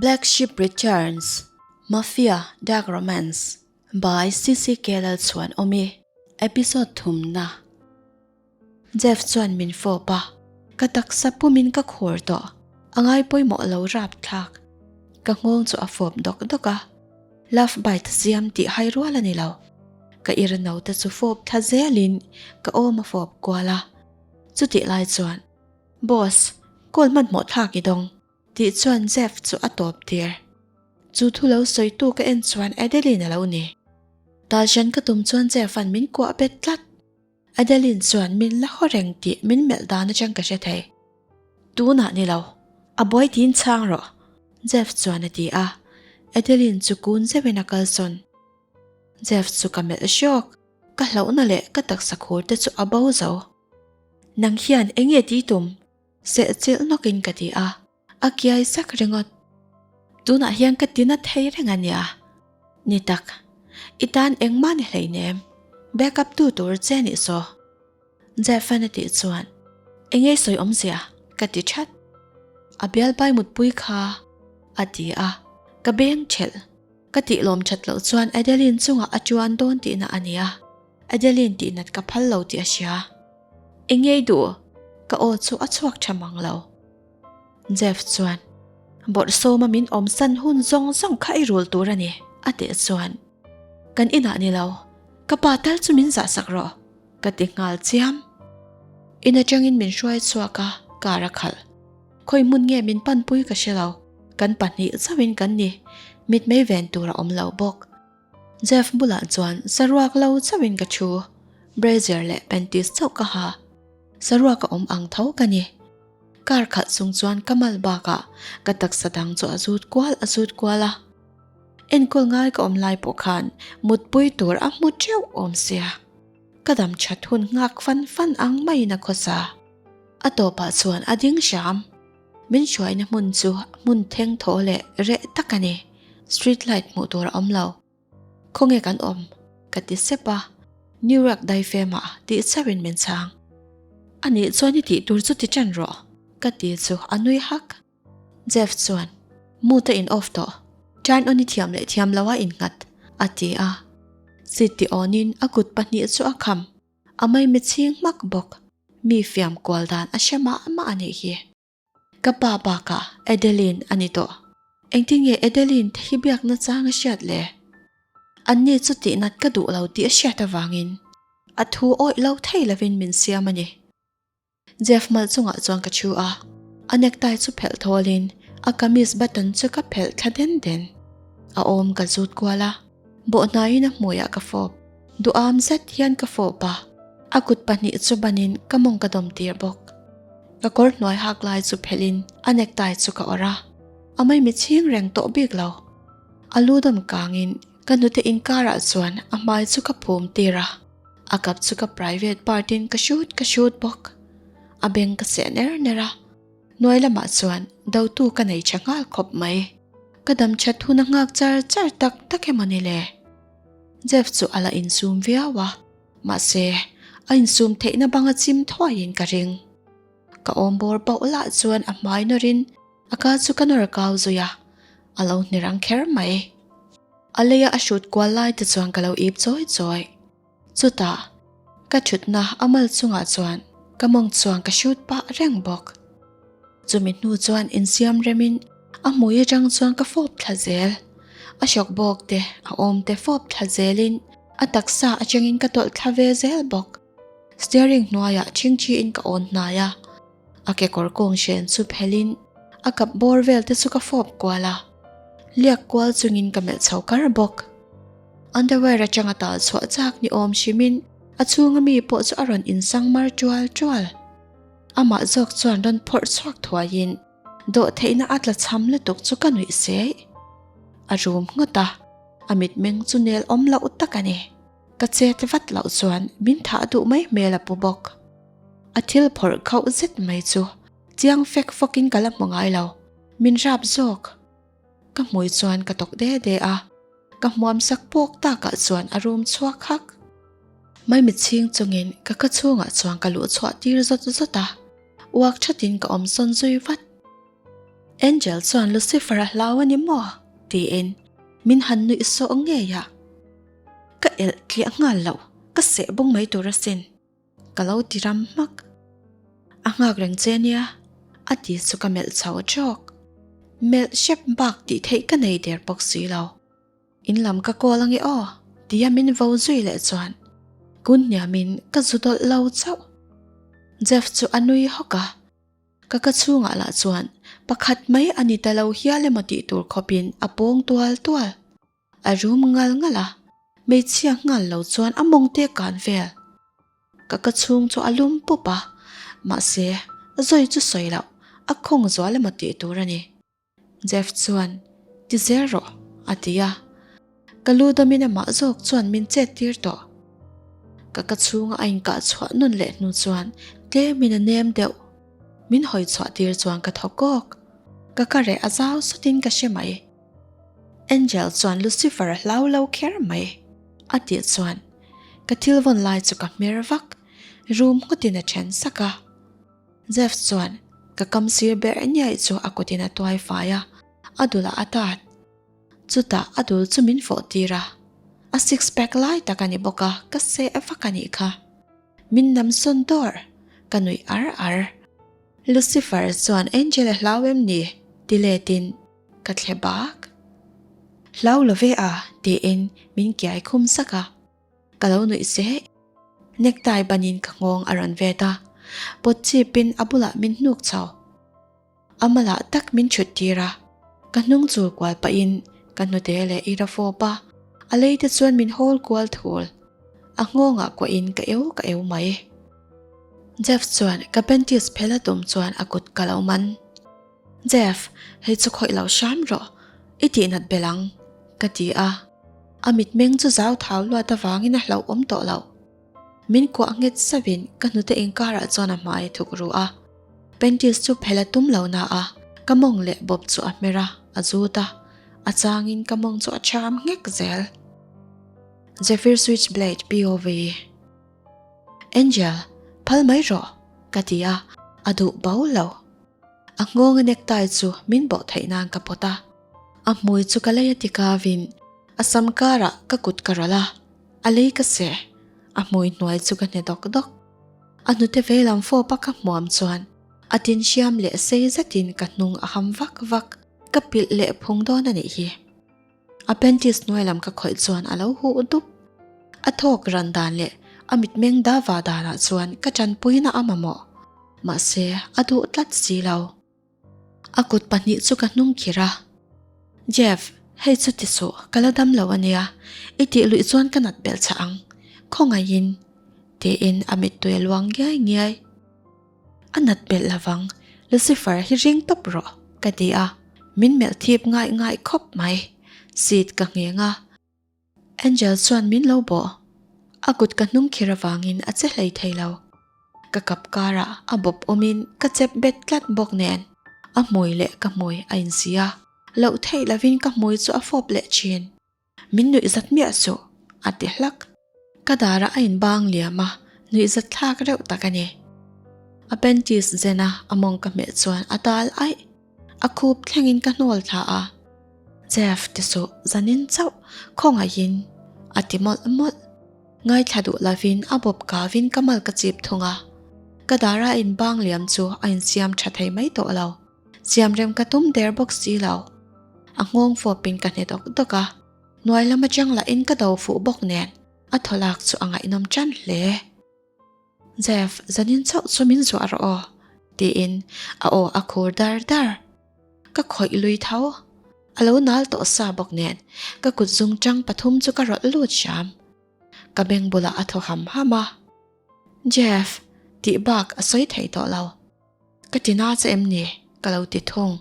Black Sheep Returns, Mafia, Dark Romance by CCK Lalchhuanawmi, Episode thumna. Jeff chuan min fawp a, ka taksa pumin ka khur tawh, a ngai pawimawh lo rapthlak. Ka nghawng chu a fawp dawk dawk a, love bite siam tih hai rual a ni lo. Ka ir naute chu fawp thla zelin ka awm a fawp kual a, chutih lai chuan, Boss, call hmanhmawh thlak i dawng. Tih chuan Jeff chu a tawp tir. Chu thu lo sawitu ka en chuan Adeline a lo ni. Talhran ka tum chuan Jeff an min kuah bet tlat. Adeline chuan min la haw reng tih min melh dan atang ka hre thei. Tunah ni lo, a buai tiin chhang rawh, Jeff chuan a ti a. Adeline chu kun zeuhin a kalsawn. Jeff chu ka melh hrawk, ka hlauhna leh ka taksa khur te chu a bo zo. Nang hian eng nge tih tum? Sehchilh nawkin ka ti a, a kiai sak ringawt. Tunah hian ka tina thei reng a nia. Ni tak, i tan engmah ni hleinem, backup tu tur che nih saw. Jeff-an a tih chuan, Eng nge sawi awmzia? ka ti that. A bialpai mutpui kha a ti a, ka beng thelh. Ka tih lawm that loh chuan Adeline chungah a tuan dawn tihna a nia. Adeline tih nat ka phal lo tih a hria. Eng ngei duh? Ka aw chu a chhuak tha mang lo. Jeff chuan, Bawrhsawma min awm san hun zawng zawng kha i rul tur a ni, a tih chuan, Kan inah ni lo, ka pa tal chu min zah sak rawh, ka ti nghal chiam. In atangin min hruai chhuak a, car a khalh. Khawi hmun nge min panpui ka hre lo, kan pahnih chauhin kan ni, mitmei ven tur a awm lo bawk. Jeff bulah chuan saruak lo chauhin ka thu, brazier leh panties chauh ka ha. Saruak a awm ang tho ka ni. Car khalh chung chuan ka mal bakah ka taksa dang chu a zut kual a zut kual a. Enkawl ngai ka awm lai pawh khan mutpui tur a hmu teuh awm sia. Ka dam that hun nghak fan fan ang maiin a khawsa. A tawpah chuan a ding hram. Min hruaina hmun chu hmun theng thaw leh reh tak a ni. Street light hmuh tur a awm lo. Khawnge kan awm? Ka ti sep a. New York daifem ah tih chauhin min chhang. A nih chuan i tih tur chu ti ṭan rawh, ka ti chu a nui hak. Jeff chuan, Mood a in off tawh. Turn on i thiam leh thiam lo a innghat, a ti a. Seat ti on in a kut pahnih chu a kham. A maimi chhing hmak bawk. Mi fiam kual dan a hre mah mah a nih hi. Ka pa bakah Adeline a ni tawh. Engtin nge Adeline te hi biakna chang a hriat le? Anni chu tihnat ka duh lo tih a hriat avangin a thu awih lo thei lovin min siam a ni. Jeff mal chungah chuan ka thu a, a necktie chu phelh thawlin a kamis button chu ka phelh thla den den. A awm ka zut kual a, bawhhnaiin a hmuiah ka fawp. Duham zet hian ka fawp a, a kut pahnih chu banin ka mawng ka dawm tir bawk. Ka kawr hnuai hak lai chu phelhin a necktie chu ka awrh a, a maimi chhing reng tawh bik lo. A lu dawm kangin ka hnute inkarah chuan a hmai chu ka phum tir a. A kap chu ka private part in ka shoot ka shoot bawk. A beng ka seh ner ner a, hnuai lamah chuan dotu ka nei tha nghal khawp mai. Ka dam that hun a nghak char char tak tak emaw ni le? Jeff chu a la insum viau a, mahse a insum theihna bang a chim thuaiin ka ring. Ka awm bawr pauh lah chuan a hmai nawrin a ka chu ka nawr kau zui a, a lo hni rang kher mai. A leia a hrut kual lai te chuan ka lo ip chawi chawi. Chutah, ka thutna a mal chungah chuan ka mawng chuan ka hrut pah reng bawk. Chumi hnu chuan insiam remin a hmui atang chuan ka fawp thla zel. A hrawk bawk te, a awm te fawp thla zelin a taksa atangin ka tawlh thla ve zel bawk. Steering hnuaiah chingchiin ka awn hnai a, a kekawr kawng hren chu phelin a kap bawr vel te chu ka fawp kual a, liak kual chungin ka melh chho kar bawk. Underwear atanga tal chhuah chak ni awm hrimin a chhunga mi pawh chu a rawn insang mar tual tual. Amah zawk chuan rawn phawrh chhuak thuaiin dawh theihna a tla chham lutuk chu ka nuih se. A rum nghawt a, a mitmeng chu nel awm loh tak a ni. Ka chet vat loh chuan min thah duh mai hmel a pu bawk. A thil phawrh khauh zet mai chu chiang fek fawkin ka la hmu ngai lo, min rap zawk. Ka hmui chuan ka tawk de de a, ka hmuam sak pawk takah chuan a rum chhuak hak. Maimit chhing chungin ka ka chhungah chuan ka luh chhuah tir zawt zawt a, uak thatin ka awm sawn zui vat. Angel chuan Lucifer a hlau a ni maw? tiin min han nuih sawh ngei a. Ka elh tliah nghal loh, ka seh bawng mai tur asin. Ka lo ti ram hmak. A nghak reng che nia, a ti chu ka melh chho tawk. Melh hrep bak tih theih ka nei der bawk si lo. In lam ka call ange aw, tia min vo zui leh chuan kun hniamin ka zu dawlh lo chauh. Jeff chu a nui hawk a, ka ka chhungah lah chuan pakhat mai a ni ta lo hial emaw tih tur khawpin a pawng tual tual. A rum ngal ngal a, hmeichhia nghal lo chuan a mawng te kan vel. Ka ka chhung chu a lum pup a, mahse zawi chu sawi loh, a khawng zual emaw tih tur a ni. Jeff chuan, Ti zel rawh, a ti a. Ka lu dawmin amah zawk chuan min chet tir tawh. Ka ka chhunga a inkah chhuah nawn leh hnu chuan tlemin a nem deuh. Min hawi chhuah tir chuan ka thaw kawk. Ka ka reh a zau sawtin ka hre mai. Angel chuan Lucifer a hlau lo kher mai a tih chuan ka thil vawn lai chu ka hmer vak, room ngawtin a then sak a. Jeff chuan ka kam sir ber ngiaih chu a kutin a tuai fai a, a dulah a tat. Chutah a dul chu min fawh tir a, a six pack lai tak a ni bawk a, ka seh vak a nih kha. Min nam sawn dawr, ka nuih ar ar. Lucifer chuan Angel a hlau em ni? ti letin Ka thle bak. Hlau lo ve a, tiin min kiai khum sak a. Ka lo nuih se. Necktie banin ka nghawng a rawn vet a, pawt chipin a bulah min hnuk chho. A malah tak min chhut tir a, ka hnung chul kual pahin ka hnute leh i ra fawp a, a lei te chuan min hawl kual thul. A nghawngah kuahin ka eu ka eu mai. Jeff chuan ka panties phel a tum chuan a kut ka lo man. Jeff, hei chu khawih lo hram rawh, i tihnat belh ang, ka ti a. A mitmeng chu zau thau luat avangin a hlauhawm tawh lo. Min kuah nghet sauhin ka hnute inkarah chuan a hmai a thuk ru a. Panties chu phel a tum lo na a, ka mawng leh bawp chu a hmer a, a zut a. A changin ka mawng chu a cham nghek zel. Zephyr Switchblade POV. Angel, phal mai rawh, ka ti a, a duh bo lo. A nghawnga necktie chu min bawh theih nan ka pawt a, a hmui chu ka lei a ti kavin a sam karah ka kut ka rawlh a, a lei ka seh, a hmui hnuai chu ka hne dawk dawk. A hnute veilam fawp a ka hmuam chuan a tin hriam leh sei zetin ka hnung a ham vak vak, ka pilh leh phung dawn a nih hi. A panties hnuai lam ka khawih chuan a lo huh dup. A thawk ran dan leh a mitmeng dava danah chuan ka tanpuina a mamawh. Mahse, a duh tlat si lo. A kut pahnih chu ka hnung khir a. Jeff, hei chu ti suh, ka la dam lo a nia. I tih luih chuan ka nat belh chah ang. Khawngaihin. Tiin a mittui a luang ngiai ngiai. A nat belh lovang, Lucifer hi ring tawp rawh, ka ti a, min melh thip ngaih ngaih khawp mai. Seat ka ngheng a, Angel chuan min lo bawh. A kut ka hnung khir avangin a che hlei thei lo. Ka kap karah a bawp awmin ka chep bet tlat bawk nen, a hmui leh ka hmui a insi a, loh theih lovin ka hmui chu a fawp leh thin. Min nuihzat miah suh, a ti hlak. Ka darah a inbang liam a, nuihzat thlak reuh tak a ni. A panties zen a a mawng ka hmeh chuan a tal aih. A khup thlengin ka hnawl thla a. Jeff ti suh, zanin chauh, khawngaihin, a ti mawlh mawlh. Ngaithla duh lovin a bawp kavin ka mal ka chip thung a. Ka dara a inbang liam chu a insiam tha thei mai tawh lo. Siamrem ka tum der bawk si lo. A nghawng fawpin ka hne dawk dawk a, hnuai lam atang lahin ka do fuh bawk nen a thaw lak chu a ngaihnawm tan hle. Jeff, zanin chauh chu min zuah rawh aw, tiin a aw a khur dar dar. Ka khawih lui tho. A lo nal tawh sa bawk nen ka kut zungchang pathum chu ka rawlh lut hram. Ka beng bulah a thaw ham ham a. Jeff, tih bak a sawi thei tawh lo. Ka ti na che em ni? Ka lo ti thung.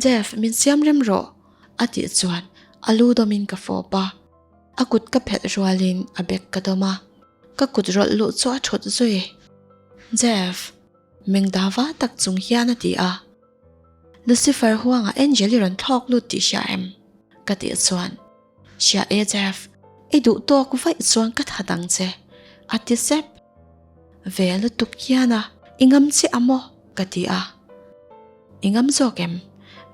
Jeff, min siam rem rawh, a tih chuan a lu dawmin ka fawp a. A kut ka phelh rualin a bag ka dawm a, ka kut rawlh luh chu a thut zui. Jeff, meng dava tak chung hian a ti a. Lucifer huangah Angel i rawn thlawk lut tih hria em? Ka tih chuan, Hria e Jeff, i duh tawk vaih chuan ka that ang che, a ti sep. Ve lutuk hian a, i ngam chiah a maw? ka ti a. I ngam zawk em?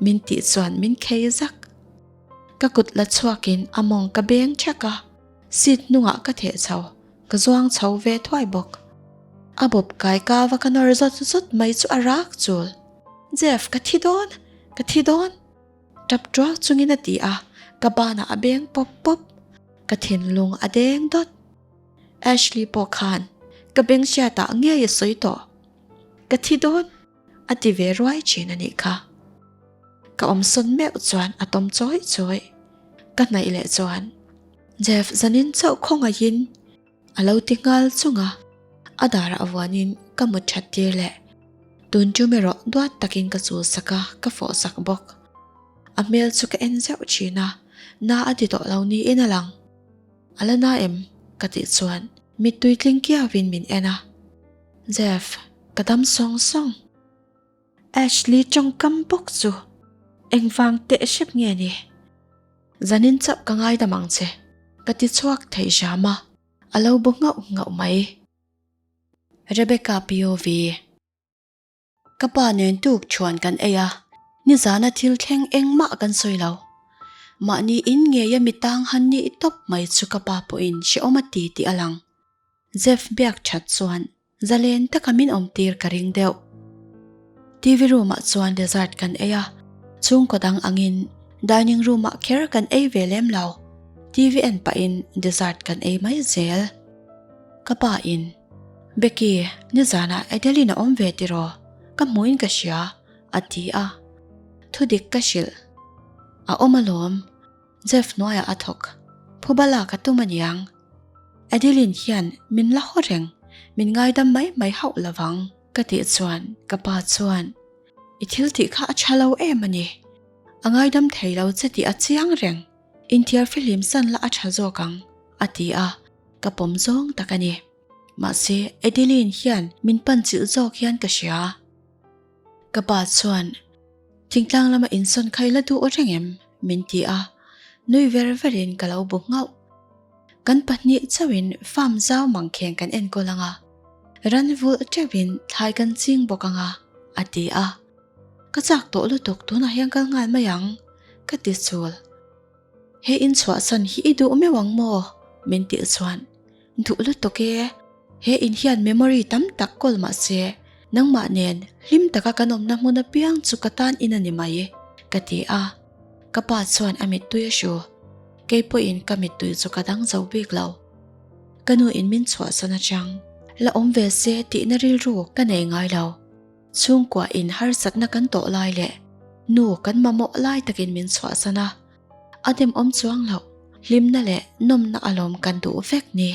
Min tih chuan min khei zak. Ka kut la chhuakin a mawng ka beng thek a, seat hnungah ka theh chho, ka zuang chho ve thuai bawk. A bawp kai ka va ka nawr zawt zawt mai chu a rak chul. Jeff, ka thi dawn! Ka thi dawn! Tap tuau chungin a ti a, ka banah a beng pawp pawp. Ka thinlung a deng dawt. Ashley pawh khan ka beng hriatah ngei a sawi tawh. Ka thi dawn! A ti ve ruai thin a nih kha. Ka awm sawn meuh chuan a tawm chawi chawi. Ka hnaih leh chuan Jeff zanin chauh khawngaihin a lo ti nghal chung a, a darah vuanin ka mut that tir leh. Tun tum erawh duat takin ka chul sak a, ka fawh sak bawk. A hmel chu ka en zeuh thin a, na a ti tawh lo niin a lang. A la na em? Ka tih chuan mittui tling kiauin min en a. Jeff, ka dam sawng sawng. Ashley tawngkam bawk chu engvang teh hrep nge ni? Zanin chauh ka ngaidam ang che, ka ti chhuak thei hram a, a lo bu nghauh nghauh mai. Rebecca POV. Ka pa nen tuk chuan kan ei a, nizana thil thleng engmah kan sawi lo. Mahni in ngeia mi tang han nih tawp mai chu ka pa pawhin hrehawm a ti tih a lang. Jeff biak that chuan zalen taka min awm tir ka ring deuh. TV room ah chuan dessert kan ei a, chhungkaw dang angin dining room ah kher kan ei ve lem lo. TV en pahin dessert kan ei mai zel. Ka pa in, Becky, nizanah Adeline a awm ve tiraw? Ka hmuhin ka hria, a ti a. Thudik ka hrilh. A awm alawm. Jeff hnuaiah a thawk. Phuba lak a tum aniang. Adeline hian min la haw reng, min ngaidam mai mai hauh lovang, ka tih chuan ka pa chuan, I thil tih kha a tha lo em a ni. A ngaidam thei lo che tih a chiang reng. Inthiar fihlim san la a tha zawk ang, a ti a. Ka pawm zawng tak a ni. Mahse, Adeline hian min pan chilh zawk hian ka hria. Ka pa chuan, Thingtlang lama insawn kha i la duh reng em? min ti a, nui ver verin ka lo bu nghauh. Kan pahnih chauhin farm zau mangkheng kan enkawl ang a, ran vulh teuhin thlai kan ching bawk ang a, a ti a. Ka chak tawh lutuk tunah hian kal nghal mai ang, ka ti chul. He in chhuahsan hi i duh meuh ang maw? min tih chuan, Duh lutuk e, he in hian memory tam tak kawl mah se, nangmah nen hlim taka kan awmna hmun apiang chu ka tan in a ni mai, ka ti a. Ka pa chuan a mittui a hru. Kei pawhin ka mittui chu ka dang zo bik lo. Ka nu in min chhuahsan atang la awm ve se tihna rilru ka nei ngai lo. Chhungkua in harsatna kan tawh lai leh nu kan mamawh lai takin min chhuahsan a, a demawm chuang loh, hlimna leh nawmna alawm kan duh vek ni.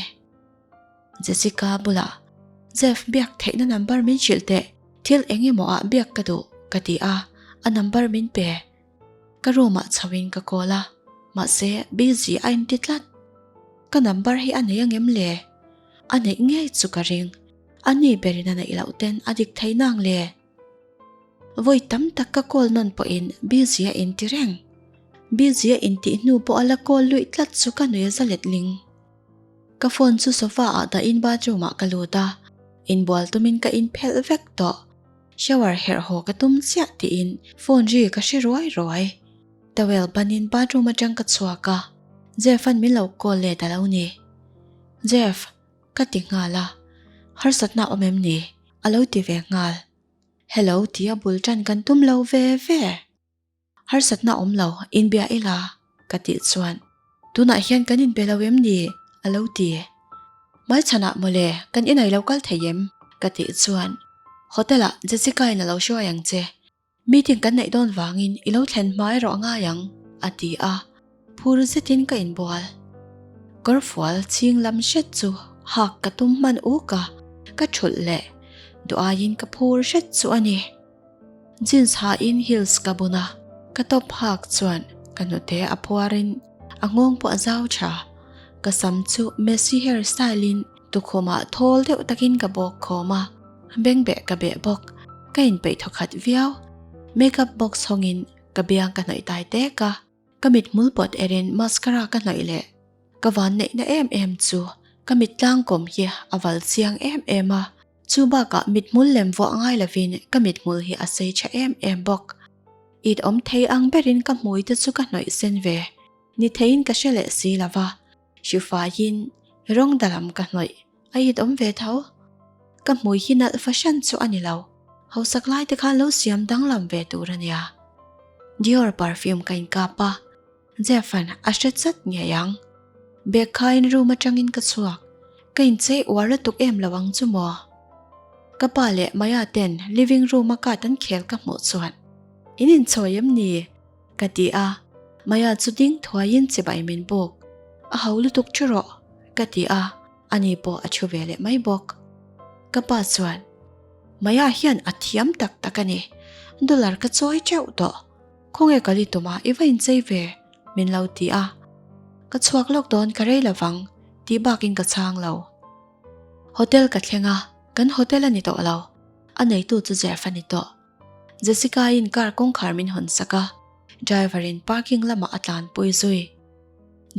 Jessica bulah, Jeff biak theihna number min hrilh teh, thil eng emaw ah biak ka duh ka ti a, a number min pe. Ka room ah chho in ka call a, mahse busy a inti tlat. Ka number hi a nei angem le? A neih ngei chu ka ring. A ni berin a neih loh ten a dik thei nang le? Vawi tam tak ka call nawn pawhin busy a inti reng. Busy a intih hnu pawh a la call luih tlat chu ka nui a za letling. Ka phone chu sofa ah dahin bathroom ah ka lut a, inbual tumin ka inphelh vek tawh. Shower herh haw ka tum chiah tiin phone ri ka hre ruai ruai. Towel banin bathroom atang ka chhuak a, Jeff an min lo call let a lo ni. Jeff. Ka ti nghal a, harsatna awm em ni? A lo ti ve nghal. Hello tia bul tan kan tum lo ve ve. Harsatna awm lo, inbia ila ka tih chuan tunah hian kan inbe lo em ni? A lo ti. Hmaichhanah mawle kan inai lo kal thei em? Ka tih chuan Hotel-ah Jessica-in a lo hruai ang che. Meeting kan neih dawn vangin i lo thlen hma erawh a ngai ang, a ti a. Phur zetin ka inbual. Kawrfual chhing lam hret chu hak ka tum hman uk a, ka thulh leh duh aiin ka phur hret chu a ni. Jeans hain heels ka bun a, ka top hak chuan ka hnute a phuarin a nghawng pawh a zau tha. Ka sam chu Messi hair style in tukhumah thawl deuh takin ka bawk khawm a. Bengbeh ka beh bawk, ka inpeih thaw khat viau. Makeup box hawngin ka biang ka hnawih tai tek a, ka mithmul pawt erin mascara ka hnawih leh. Ka van neihna em em chu ka mit tlangkawm hi a val chiang em em a, chu bakah mithmul lem vuah ngai lovin ka mithmul hi a sei tha em em bawk. It awm thei ang berin ka hmui te chu ka hnawih sen ve ni theiin ka hre leh si lo va, hrifaiin rawng dalam ka hnawih a it awm ve tho. Ka hmui hi nalh fahran chu a ni lo, hausak lai te khan lo siam danglam ve tur a nia. Dior perfume ka inkap a, Jeff-a'n a hre chat ngei ang. Bag khaiin room atangin ka chhuak, ka inchei uar lutuk em lo ang chu maw? Ka pa leh Maya ten living room a card an khel ka hmuh chuan, In inchawi em ni? ka ti a, Maya chu ding thuaiin chibai min bawk. A ho lutuk thu rawh, ka ti a, ani pawh a thu ve leh mai bawk. Ka pa chuan, Maya hian a thiam tak tak a ni, dollar ka chawi teuh tawh. Khawnge kal i tum a, i va inchei ve? min lo ti a. Ka chhuak lawk dawn ka rei lovang tih bakin ka chhang lo. Hotel ka thleng a, kan hotel a ni tawh lo. A neitu chu Jeff a ni tawh. Jessica-in car kawngkhar min hawn sak a, driver-in parking lamah a tlanpui zui.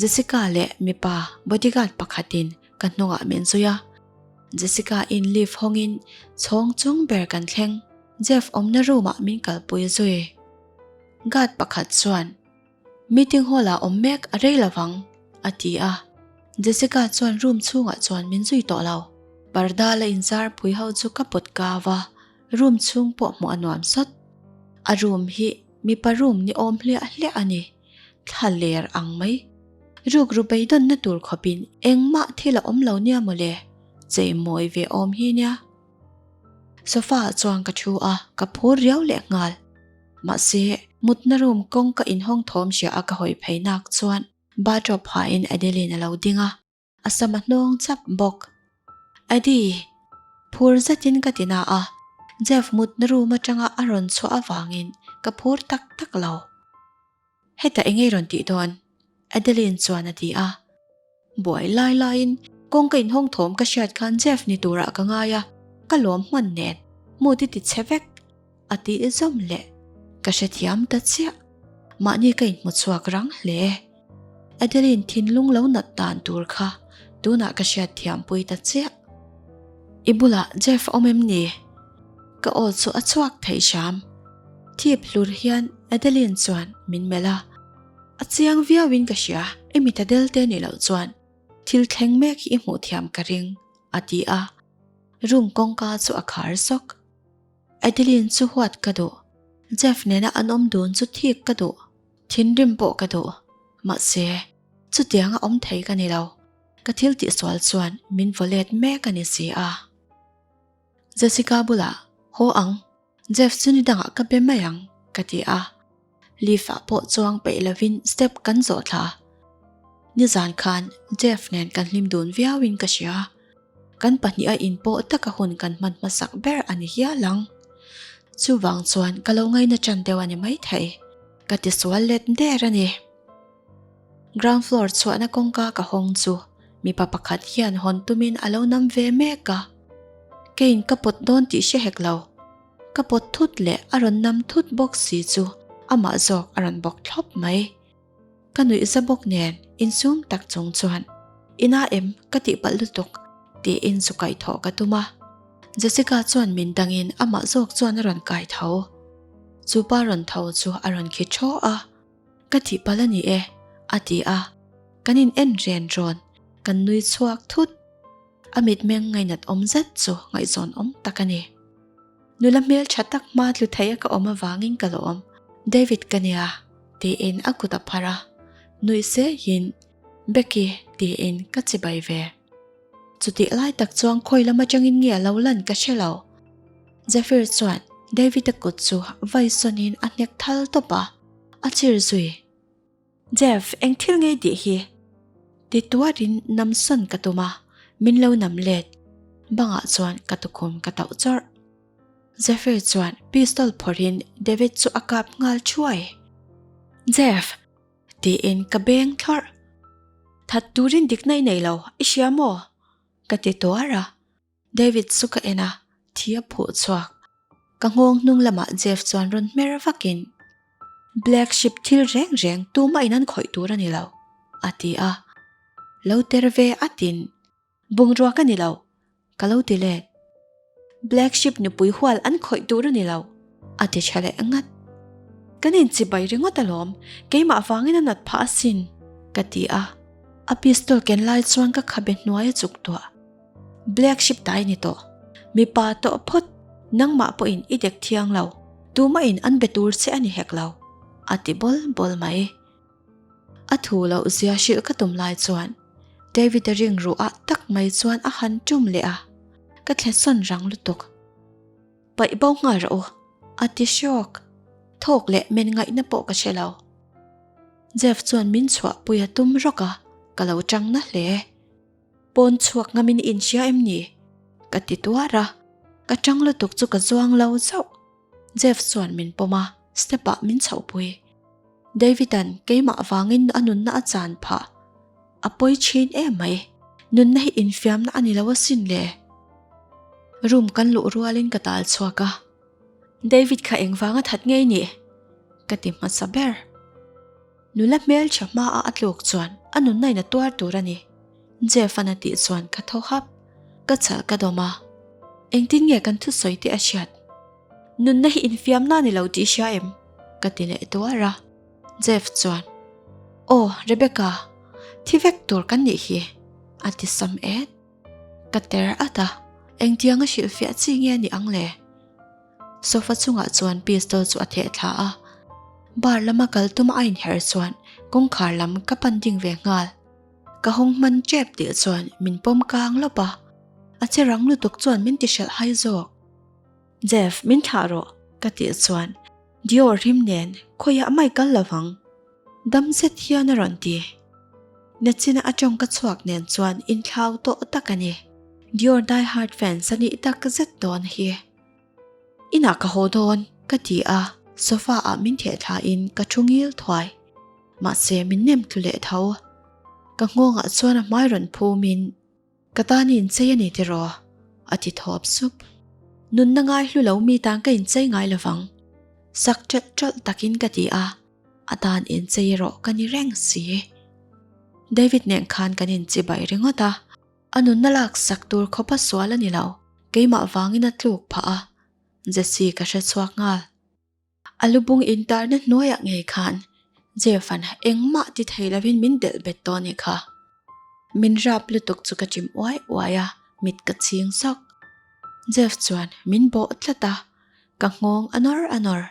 Jessica leh mipa bodyguard pakhatin ka hnungah min zui a. Jessica-in lift hawngin chhawng chung ber kan thleng. Jeff awmna room ah min kalpui zui. Guard pakhat chuan, Meeting hall ah awm mek a rei lovang, a ti a. Jessica chuan room chhungah chuan min zui tawh lo. Parda la inzar pui ho chu ka pawt kau a, room chhung pawh hmuh a nuam sawt. A room hi mipa room ni awm hliah hliah a ni, thla ler ang mai. Rukru beidawnna tur khawpin engmah thil a awm lo nia mawle, cheimawi ve awm hi nia. Sofa ah chuan ka thu a, ka phur riau leh nghal. Mahse, mutna room kawng ka inhawng thawm hria a ka hawi phei nak chuan bathrobe hain Adeline a lo ding a, a sam a hnawng chap bawk. Adi! Phur zetin ka ti na a, Jeff mutna room atanga a rawn chhuah avangin ka phur tak tak lo. Hetah eng ei rawn tih dawn? Adeline chuan a ti a. Buai lai laiin kawngka inhawng thawm ka hriat khan Jeff ni turah ka ngai a, ka lawm hman nen mood i ti chhe vek a tih zawm leh ka hrethiam ta chiah. Mahni ka inhmu chhuak rang hle. Adeline thinlung lo nat dan tur kha tunah ka hriatthiam pui ta chiah. I bulah Jeff a awm em ni? Ka aw chu a chhuak thei hram. Thip hlur hian Adeline chuan min melh a. A chiang viauin ka hria, i mit a del te nih loh chuan thil thleng mek hi i hmuh thiam ka ring, a ti a. Room kawngka chu a khar sawk. Adeline chu huat ka duh. Jeff nena an awm dun chu thik ka duh. Thinrim pawh ka duh. Mahse, chutianga awm thei ka ni lo. Ka thil tihsual chuan min vaw let mek a ni si a. Jessica bulah, Haw ang, Jeff chu ni dangah ka be mai ang, ka ti a. Lift ah pawh chuang peih lovin step kan zawh thla. Nizan khan Jeff nen kan hlim dun viauin ka hria. Kan pahniha inpawh taka hun kan hman hmasak ber a ni hial ang. Chuvang chuan ka lo ngaina ṭan deuh a ni maithei. Ka tisual let der a ni. Ground floor chhuahna kawngka ka hawng chu mipa pakhat hian hawn tumin a lo nam ve mek a. Keiin ka pawt dawn tih hre hek lo. Ka pawt thut leh a rawn nam thut bawk si chu amah zawk a rawn bawk thlawp mai. Ka nuih za bawk nen insum tak chung chuan Ina em ka tihpalh lutuk tiin zu kaihthawh ka tum a. Jessica chuan min dangin amah zawk chuan a rawn kaitho. Chupa rawn tho chu a rawn khi thaw a. Ka tih palh a ni e, a ti a. Kan in en ren rawn, kan nui chhuak thut. A mitmeng ngainat awm zet chu ngaihzawn awm tak a ni. Nula hmel tha tak hma tlu thei a ka awm avangin ka lawm, David ka nia, tiin a kut a phar a. Nuih sehin, Becky, tiin ka chibai ve. Chutih lai tak chuan khawi lam atangin nge a lo lan ka hre lo. Zephyr chuan David-a kut chu vai sawnin a hnek thal tawp a. A chir zui. Jeff, eng thil ngei tih hi? Ti tuarin nam sawn ka tum a, min lo nam let. Bangah chuan ka tukhum ka tauh chawrh. Zephyr chuan pistol phawrhin David chu a kap nghal thuai. Jeff! Tiin ka beng thlawrh. That turin dikna i nei lo, i hria maw? Ka ti tuar a. David chu ka en a, thi a phuh chhuak. Ka nghawng hnung lamah Jeff chuan rawn hmer vakin, Black Sheep thil reng reng tumah in an khawih tur a ni lo, a ti a. Lo ter ve atin, Bungrua ka ni lo, ka lo ti let. Black Sheep nupui hual an khawih tur a ni lo, a ti tha leh ngat. Kan inchibai ringawt alawm, keimah vangin a nat phah asin, ka ti a. A pistol ken lai chuan ka khabe hnuai a chuk tuah. Black ship tai ni tawh. Mipa tawh phawt, nangmah pawhin i dek thiang lo, tumahin an be tur che a ni hek lo, a ti bawl bawl mai. A thu loh zia hrilh ka tum lai chuan David-a ring ruh ah tak mai chuan a han tum leh a, ka thle sawn rang lutuk. Paih bo nghal rawh u, a ti hrawk. Thawk leh men ngaihna pawh ka hre lo. Jeff chuan min chhuahpui a tum rawk a, ka lo tang na hle. Pawn chhuak ngamin i inhria em ni? Ka ti tuar a, ka tang lutuk chu ka zuang lo zauh. Jeff chuan min pawm a, step ah min chhohpui. David-a'n keimah vangin a nunna a chan phah. A pawi thin em mai. Nunna hi infiamna a ni lo asin le. Room kan luh rualin ka tal chhuak a. David kha engvanga that ngei ni? Ka ti hmasa ber. Nula hmeltha hmaah a tluk chuan a nunna in a tuar tur a ni. Jeff-a'n a tih chuan ka thaw hap. Ka chal ka dawm a. Engtin nge kan thusawi tih a hriat? Nunna hi infiamna a ni lo tih i hria em? Ka ti leh tuar a. Jeff chuan, Aw, Rebecca, thi vek tur kan nih hi, a ti sam et. Ka ter at a, engtianga hrilhfiah chi nge ni ang le? Sofa chungah chuan pistol chu a theh thla a, bar lama kal tuma a inher chuan kawngkhar lam ka pan ding ve nghal. Ka hawng hman tep tih chuan min pawm kang lawp a, a che rang lutuk chuan min ti hrelh hai zawk. Jeff, min thlah rawh, ka tih chuan Dior rim nen khawiah mai kal lo vang. Dam zet hian a rawn ti. Nachina a tawng ka chhuak nen chuan inthlau tawh tak a ni. Dior die hard fans a nih tak zet dawn hi. Inah ka haw dawn, ka ti a, sofa ah min theh thla in ka thu ngil thuai. Mahse min nem tlu leh tho. Ka nghawngah chuan a hmai rawn phum in Ka tan i inchei a ni tiraw? a ti thawp sup. Nunna ngai hlu lo mi tan ka inchei ngai lovang. Sak ṭalh ṭalh takin ka ti a, a tan inchei erawh ka ni reng si. David nen khan kan inchibai ringawt a, a nunna lak sak tur khawpa sual a ni lo, keimah vangin a tluk phah a, Jesse ka hre chhuak nghal. A lubung intarna hnuaiah ngei khan Jeff-a'n engmah ti thei lovin min delh bet tawh a nih kha. Min rap lutuk chu ka chim uai uai a, mit ka chhing sawk. Jeff chuan min bawh tlat a, ka nghawng a nawr a nawr.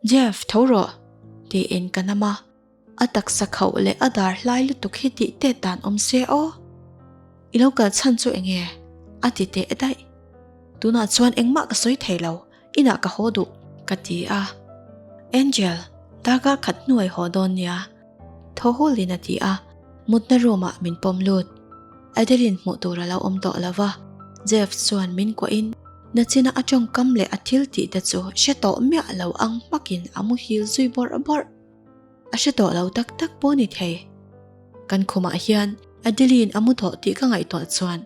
Jeff, tho rawh! tiin ka nam a, a taksa khauh leh a dar hlai lutuk hi tih tet dan awm se aw. I lo kal chhan chu eng nge? a ti teh daih. Tunah chuan engmah ka sawi thei lo. Inah ka haw duh, ka ti a. Angel, darkar khat hnuai haw dawn nia, thaw hawlin a ti a, mutna room ah min pawm lut. Adeline hmuh tur a lo awm tawh lo va, Jeff chuan min kuahin nachina a tawngkam leh a thil tih te chu hre tawh miah lo ang hmakin a muhil zui bawrh bawrh. A hre tawh lo tak tak pawh ni thei. Kan khumah hian Adeline a mu tawh tih ka ngaihtuah chuan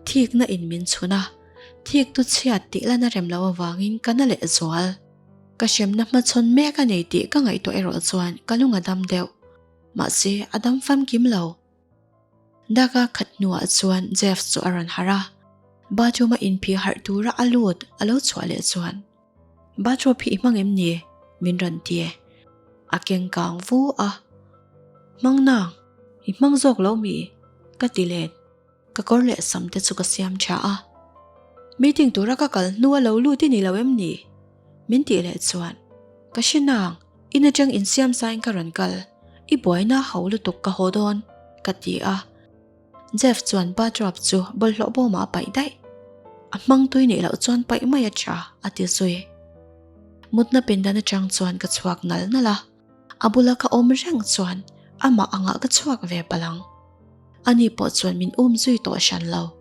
thikna in min chhun a. Thik tu chhiat tih lana rem lo avangin ka na leh zual. Ka hremna hmachhawn mek a nei tih ka ngaihtuah erawh chuan ka lung a dam deuh. Mahse, a dam famkim lo. Daka khat hnuah chuan Jeff chu a rawn harh a. Bathroom a inphih harh tura a lut a lo chhuah leh chuan, Bathrobe hi i hmang em ni? min rawn ti. A keng kang vu a. Hmang nang, i hmang zawk lo mi? ka ti let. Ka kawr leh sam te chu ka siam tha a. Meeting tura ka kal hnu a lo lut i ni lo em ni? Min tih leh chuan, Ka hre nang, in atang insiam sain ka rawn kal, i buaina ho lutuk ka haw dawn, ka ti a. Jeff chuan bathrobe chu bawlhhlawh bawmah a paih daih. A hmang tui nih loh chuan paih mai a tha, a ti zui. Mutna pindan atang chuan ka chhuak nal nal a. A bula ka awm reng chuan amah angah ka chhuak ve palh ang. Ani pawh chuan min um zui tawh hran lo.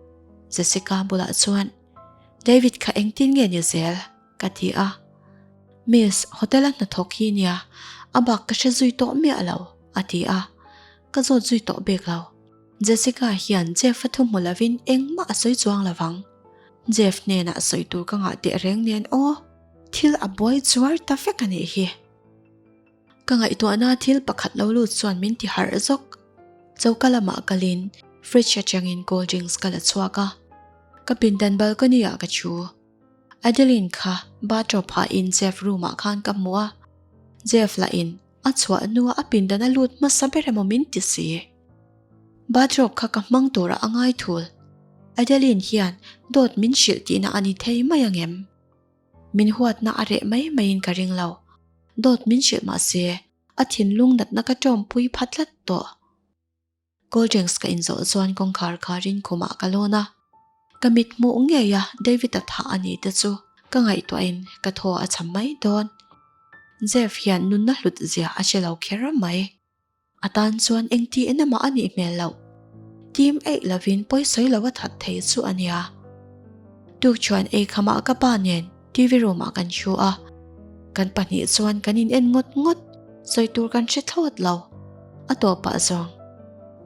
Jessica bulah chuan, David kha engtin nge ni zel? ka ti a. Miss, hotel a hnathawk hi nia, a bak ka hre zui tawh miah lo, a ti a. Ka zawt zui tawh bik lo. Jessica hian Jeff a thu hmu lovin engmah a sawi chuang lovang. Jeff hnenah sawi tur ka ngah teh reng nen aw, thil a buai chuar ta vek a nih hi. Ka ngaihtuahna thil pakhat lo lut chuan min ti harh zawk. Choka lamah kalin fridge atangin cold drinks ka la chhuak a, ka pindan balcony ah ka thu. Adeline kha bathrobe ah in Jeff room ah khan ka hmu a. Jeff lah in a chhuah hnua a pindan a lut hmasa ber emaw min ti si. Bathrobe kha ka hmang turah a ngai thul. Adeline hian dawt min hrilh tihna a ni thei mai angem? Min huatna a reh mai maiin ka ring lo. Dawt min hrilh mah se, a thinlung natna ka tawmpui pha tlat tawh. Cold drinks ka inzawh chuan kawngkhar kharin khumah ka lawn a. Ka mit hmuh ngei a David-a thah a ni te chu ka ngaihtuahin ka thaw a cham mai dawn. Jeff hian nunna hlut zia a hre lo kher mai. A tan chuan engti enamah a nih hmel loh. Tim eih lovin pawisawi lo a that thei chu a nia. Tukchuan eikhamah ka pa nen TV room ah kan hru a. Kan pahnih chuan kan in en ngawt ngawt, sawi tur kan hre thlawt lo. A tawpah zawng,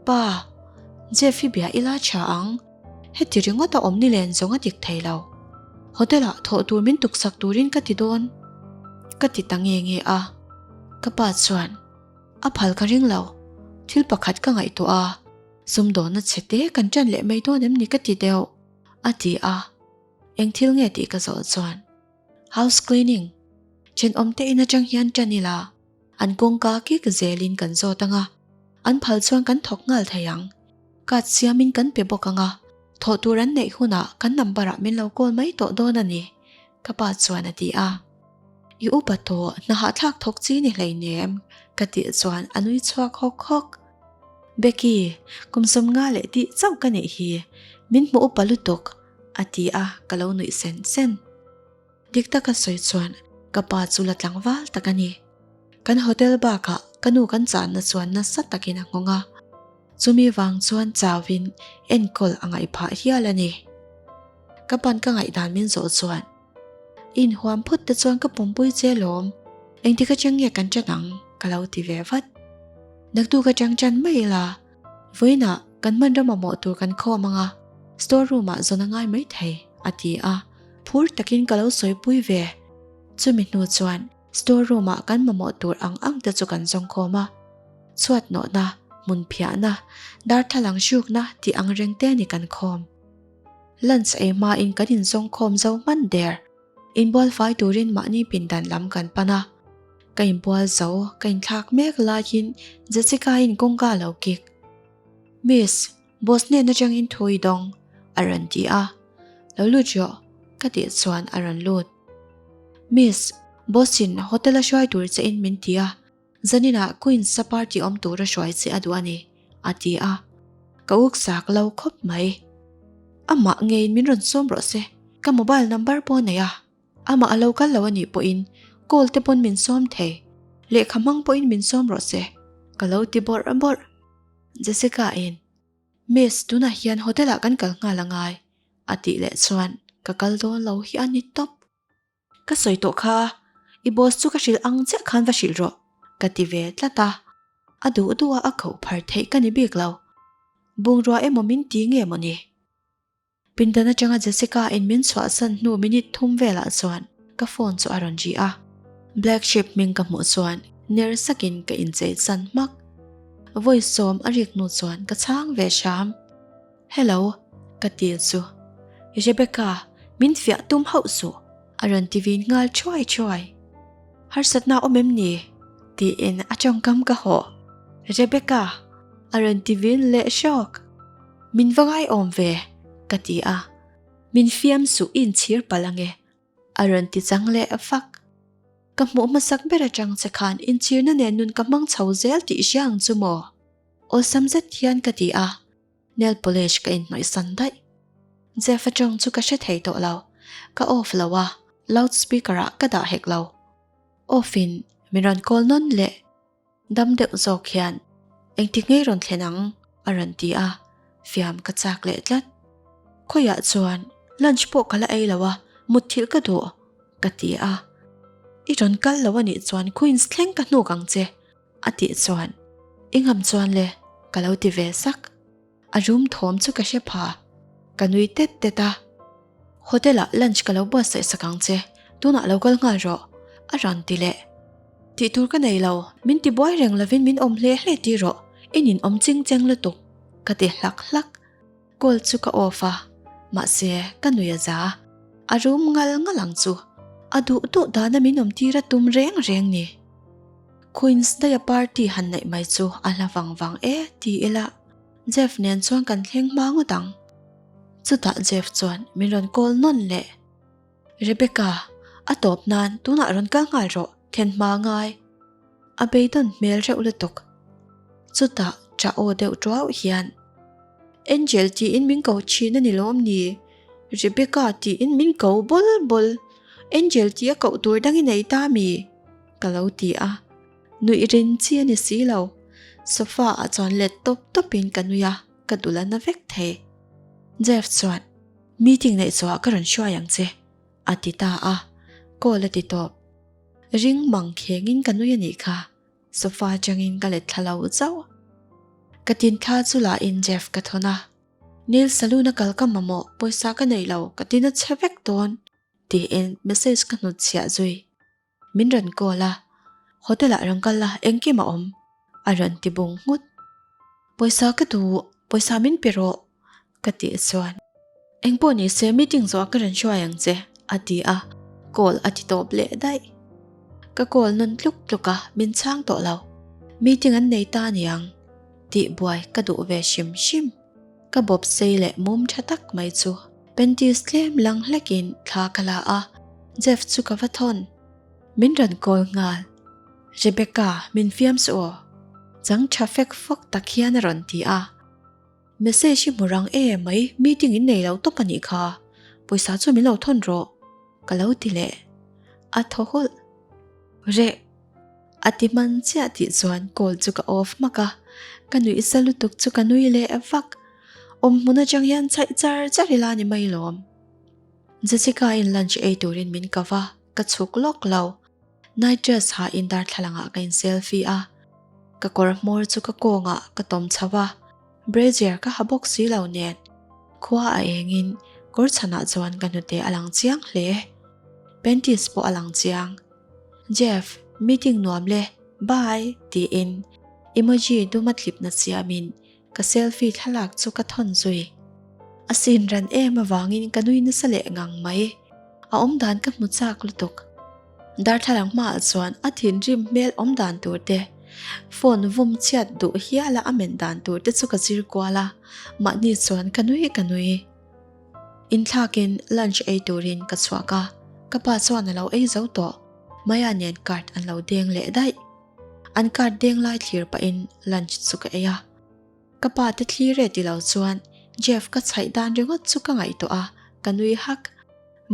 Pa, Jeff hi bia ila tha ang, heti ringawt a awm ni len zawng a dik thei lo. Hotel ah thawh tur min tuksak turin ka ti dawn, ka ti ta nge nge a. Ka pa chuan, A phal ka ring lo, thil pakhat ka ngaihtuah a, sumdawnna chhe te kan ṭan leh mai dawn em ni ka ti deuh, a ti a. Eng thil nge tih ka zawh chuan, House cleaning, thenawm te in atang hian tan ila, an kawngka kik zelin kan zawt anga, an phal chuan kan thawk nghal thei ang. Card siamin kan pe bawk anga, thawh tur an neih hunah kan number ah min lo call mai tawh dawn a ni, ka pa chuan a ti a. I upa tawh, hna hahthlak thawk chi ni hleinem, ka tih chuan a nui chhuak hawk hawk. Becky, kum 50 leh tih chauh ka neih hi, min hmu upa lutuk, a ti a, ka lo nuih sen sen. Dik taka sawi chuan ka pa chu la tlangval tak a ni. Kan hotel bakah ka nu kan channa chuan nasa takin a nghawng a, chumi vang chuan chauhin enkawl a ngaih phah hial a ni. Ka pan ka ngaihdan min zawh chuan, I inhuam phawt te chuan ka pumpui che lawm, engtik atang nge kan chan ang? ka lo ti ve vat. Naktuk atang chan mai ila, Vawiinah kan hmanraw mamawh tur kan khawm ang a, store room ah zawn a ngai mai thei, a ti a. Phur takin ka lo sawipui ve. Chumi hnu chuan store room ah kan mamawh tur ang ang te chu kan zawng khawm a. Chhuat nawhna, hmun phiahna, darthlalang hrukna tih ang reng te ni kan khawm. Lunch ei hmain kan inzawng khawm zo hman der. Inbual fai turin mahni pindan lam kan pan a. Ka inbual zo, ka inthlak mek laiin Jessica-in kawngka a lo kik. Miss, boss hnen atangin thu i dawng, a rawn ti a. Lo lut rawh, ka tih chuan a rawn lut. Miss, boss-in hotel a hruai tur che in min ti a, zaninah Queens-a party awm tur a hruai che a duh a ni, a ti a. Ka uksak lo khawp mai. Amah ngeiin min rawn sawm rawh se, ka mobile number pawh a nei a. Amah a lo kal lo a nih pawhin call te pawn min sawm thei, lehkha hmang pawhin min sawm rawh se, ka lo ti bawrh bawrh. Jessica in, Miss, tunah hian hotel ah kan kal nghal angai, a tih leh chuan ka kal dawn lo hi a ni tawp. Ka sawi tawh kha, i boss chu ka hrilh ang chiah khan va hrilh rawh, ka ti ve tlat a. A duh duh a a koh phar theih ka ni bik lo. Bungrua emaw min ti nge maw ni? Pindan atanga Jessica in min chhuahsan hnu minute thum velah chuan ka phone chu a rawn ri a. Black Sheep hming ka hmuh chuan ner sakin ka inchei chan hmak. Vawi sawm a rik hnu chuan ka chhang ve hram. Hello, ka ti chu. Rebecca, min fiah tum hauh suh, a rawn ti vin nghal thuai thuai. Harsatna awm em ni? tiin a tawngkam ka hawh. Rebecca, a rawn ti vin leh hrawk. Min va ngaiawm ve, ka ti a. Min fiam suh i inchhir palh ange, a rawn ti chang leh fak. Ka hmuh hmasak ber atang che khan inchhirna nen nun ka hmang chho zel tih hria ang chu maw? Awlsam zet hian ka ti a, nail polish ka inhnawih san daih. Jeff atang chu ka hre thei tawh lo, ka off lo a, loud speaker ah ka dah hek lo. Off in min rawn call nawn leh. Dam deuh zawk hian, Engtik ngei rawn thlen ang? a rawn ti a, fiam ka chak leh tlat. Khawiah chuan lunch pawh ka la ei lo a, mutthilh ka duh, ka ti a. I rawn kal lo a nih chuan Queens thleng ka hnuk ang che, a tih chuan, I ngam chuan le, ka lo ti ve sak. A room thawm chu ka hre pha. Ka nui tet tet a. Hotel ah lunch ka lo buatsaih sak ang che, tunah lo kal nghal rawh, a rawn ti leh. Tih tur ka nei lo, min ti buai reng lovin min awm hle hle ti rawh, i nin awm ching cheng lutuk, ka ti hlak hlak. Call chu ka off a, mahse ka nui a za. A room ngal ngal ang chu, a duh duh dana min awm tir a tum reng reng ni. Queens daia party han neih mai chu a hla vang vang e ti ila Jeff nen chuan kan thleng hma ngawt ang. Chutah Jeff chuan min rawn call nawn leh. Rebecca, a tawp nan tunah rawn kal nghal rawh, then hma ngai. A beidawn hmel reuh lutuk. Chutah ṭah aw deuh ṭuau hian, Angel tiin min ko ṭhin a ni lawm ni? Rebecca tiin min ko bawl bawl. Angel tia koh tur dang i nei ta mi? Ka lo ti a. Nuih rin chi a ni si lo. Sofa ah chuan let tawp tawpin ka nui a, ka dul a na vek thei. Jeff chuan, Meeting neih chhuah ka rawn hruai ang che, a ti ta a, call a ti tawp. Ring mang khengin ka nui a nih kha, sofa atangin ka let thla lo zauh. Ka tin thla chu lah in Jeff ka thawn a, Neil saloon a kal ka mamawh, pawisa ka nei lo, ka tin a chhe vek dawn, tiin message ka hnutchhiah zui. Min rawn call a, hotel ah rawn kal la, engkim a awm, a rawn ti bung nghut. Pawisa ka duh, pawisa min pe rawh, ka tih chuan, Engpawh ni se meeting zawh ka rawn hruai ang che, a ti a, call a ti tawp leh daih. Ka call nawn tluk tluk a, min chhang tawh lo. Meeting an nei ta aniang, tih buai ka duh ve hrim hrim. Ka bawp sei leh mum tha tak mai chu panties tlem lang hlekin thla ka la a, Jeff chu ka va thawn. Min rawn call nghal. Rebecca, min fiam suh aw. Chang tha fek fawk tak hian a rawn ti a. Message hi hmu rang e mai, meeting in nei lo tawp a nih kha. Pawisa chu min lo thawn rawh. Ka lo ti leh. A thaw hawlh. Reh. A ti hman chiah tih chuan call chu ka off hmak a, ka nuih sa lutuk chu ka nui leh vak. Awm hmun atang hian chhaih char char ila ni mai lawm. Jessica in lunch ei turin min ko va, ka chhuk lawk lo. Night dress ha in darthlalang ah ka in selfie a, ka kawr hmawr chu ka kawngah ka tawm chho a, brazier ka ha bawk si lo nen khua a engin kawr chhanah chuan ka hnute a lang chiang hle. Panties pawh a lang chiang. Jeff, meeting nuam le, bye tiin emoji duma tlipna siamin ka selfie thlalak chu ka thawn zui. A sin ran em avangin ka nui nasa leh ngang mai. A awmdan ka hmu chak lutuk. Darthlalang hmaah chuan a thinrim hmel awmdan tur te, phone vum chhiat duh hiala a men dan tur te chu ka zir kual a, mahni chuan ka nui ka nui. Inthlakin lunch ei turin ka chhuak a, ka pa chuan a lo ei zo tawh. Maya nen card an lo deng leh daih. An card deng lai thlir pahin lunch chu ka ei a. Ka pa te thlir e ti lo chuan Jeff ka chhaih dan ringawt chu ka ngaihtuah a, ka nui hak.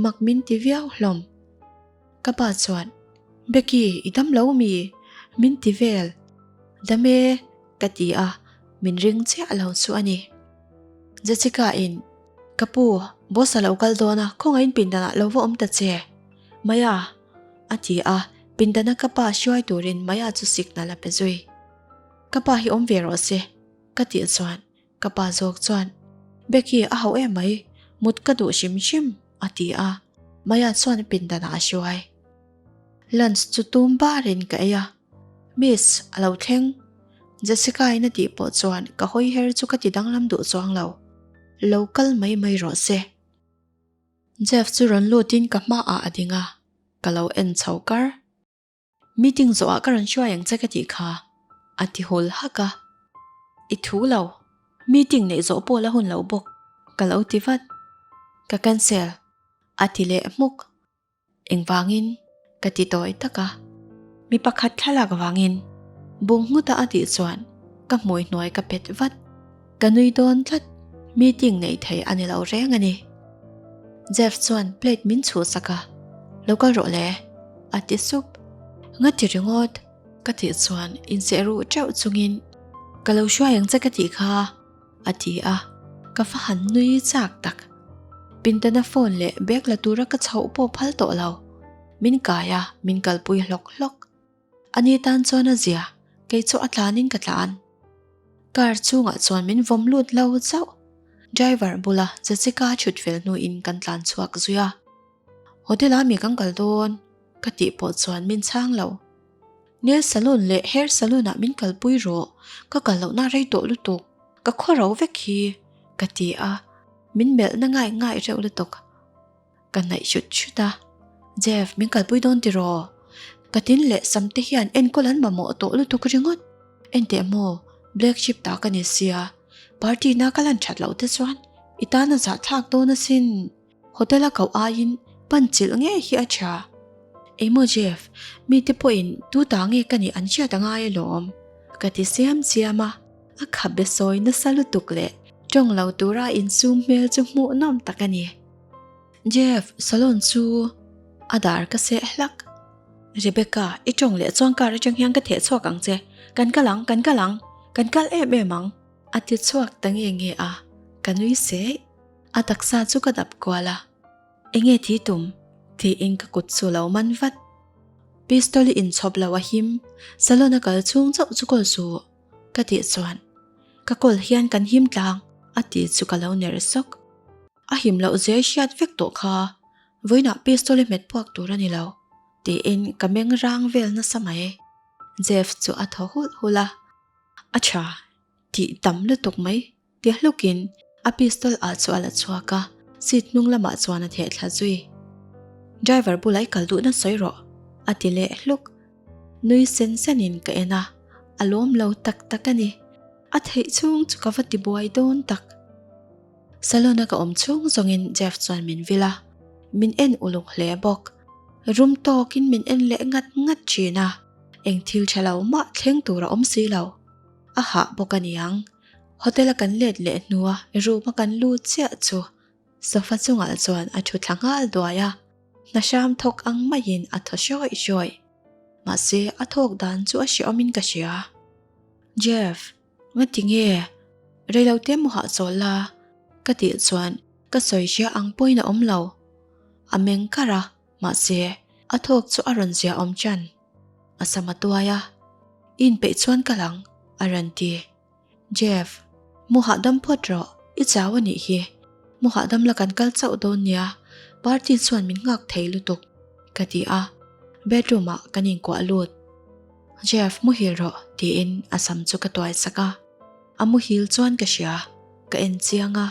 Mak min ti viau hlawm. Ka pa chuan, Becky, i dam lo mi? Min ti vel. Dam e, ka ti a, min ring chiah lo chu a ni. Jessica in, Ka pu, boss a lo kal dawn a, khawngaihin pindanah lo va awm ta che. Maya, a ti a, pindana ka pa hruai turin Maya chu signal a pe zui. Ka pa hi awm ve rawh se, ka tih chuan Ka pa zawk chuan, Becky a hauh em mai, mut ka duh hrim hrim, a ti a, Maya chuan pindanah a hruai. Lunch chu tum barin ka ei a, Miss, a lo thleng. Jessica-in a tih pawh chuan ka hawi her chu ka ti danglam duh chuang lo. Lo kal mai mai rawh se. Jeff chu rawn lutin ka hmaah a ding a, ka lo en chho kar. Meeting zawhah ka rawn hruai ang che ka tih kha, a ti hul hak a. I thu lo, meeting neih zawh pawh la hun lo bawk, ka lo ti vat. Ka cancel, a ti leh hmuk. Engvangin? ka ti tawi tak a. Mi pakhat thlalak vangin bung nghuta a tih chuan ka hmui hnuai ka pet vat. Ka nui dawn tlat, meeting neih thei a ni lo reng a ni. Jeff chuan plate min chhuhsak a, Lo kal rawh le, a ti sup. Nga ti ringawt, ka tih chuan inseh ruh teuh chungin, Ka lo hruai ang che ka tih kha, a ti a, ka va han nui chak tak. Pintana phone leh bag la tura ka chhoh pawh phal tawh lo. Min kai a, min kalpui hlawk hlawk. Ani tan chuan a zia, kei chu a tlanin ka tlan. Car chungah chuan min vawm lut lo chauh. Driver bula Jessica thut fel hnuin kan tlan chhuak zui a. Hotel ah mi kan kal dawn ka tih pawh chuan min chhang lo. Nail salon leh hair salon ah min kalpui rawh, ka kal lohna rei tawh lutuk, ka khaw ro vek hi ka ti a, min melhna ngai ngai reuh lutuk. Ka hnaih hrut hrut a, Jeff, min kalpui dawn tiraw? Ka tin leh sam te hian enkawl an mamawh tawh lutuk ringawt. Enteh maw, black sheep ta ka ni sia, party na ka lan that loh te chuan i tan a zahthlak dawn asin. Hotel a koh aiin pan chilh ngei hi a tha. Engmaw Jeff, mite pawhin tu ta nge ka nih an hriat a ngai alawm. Ka ti siam siam a, a khabe sawi nasa lutuk leh tawng lo tura insum hmel chu hmuhnawm tak a ni. Jeff, salon chu a dar ka seh hlak. Rebecca, i tawng leh chuan car atang hian ka theh chhuak ang che. Kan kal ang, kan kal ang, kan kal em em ang. A ti chhuak ta nge nge a, ka nui seh. A taksa chu ka dap kual a, Enge thi tum? tiin ka kut chu lo man vat. Pistol i inchhawp lo a him, salon a kal chhung chauh chu kawl suh, ka tih chuan ka kawl hian kan him tlang a ti chu ka lo ner sawk. A him loh zia i hriat vek tawh kha, vawiinah pistol i hmet puak tur a ni lo, tiin ka meng rang vel nasa mai. Jeff chu a thaw hulh hulh a, A tha, tih tam lutuk mai. Ti hlukin a pistol ah chu a la chhuak a, seat hnung lamah chuan a theh thla zui. Driver bulah i kal duhna sawi rawh, a ti leh hluk. Nui sen senin ka en a, a lawm lo tak tak a ni. A theih chhung chu ka va ti buai dawn tak. Salon a ka awm chhung zawngin Jeff chuan min vil a, min en uluk hle bawk. Rum tawkin min en leh ngat ngat thin a, eng thil tha lo mah thleng tur a awm si lo. A hah bawk a niang. Hotel a kan let leh hnua room a kan lut chiah chu sofa chungah chuan a thu thla nghal duai a, hna hram thawk ang maiin a thaw hrawih hrawih. Mahse a thawk dan chu a hreawmin ka hria. Jeff, ngati nge? Reilote maw hahchawl la? Ka tih chuan ka sawi hria ang pawhin a awm lo. A meng kar a, mahse a thawk chu a rawn zia awm chan. A sam a tuai a, I inpeih chuan ka lang, a rawn ti. Jeff, mu hahdam phawt rawh, i chau a nih hi. Mu hahdam la kan kal chauh dawn nia, party chuan min nghak thei lutuk, ka ti a, bedroom ah kan inkuah lut. Jeff, muhil rawh, tiin a sam chu ka tuai sak a. A muhil chuan ka hria, ka en chiang a,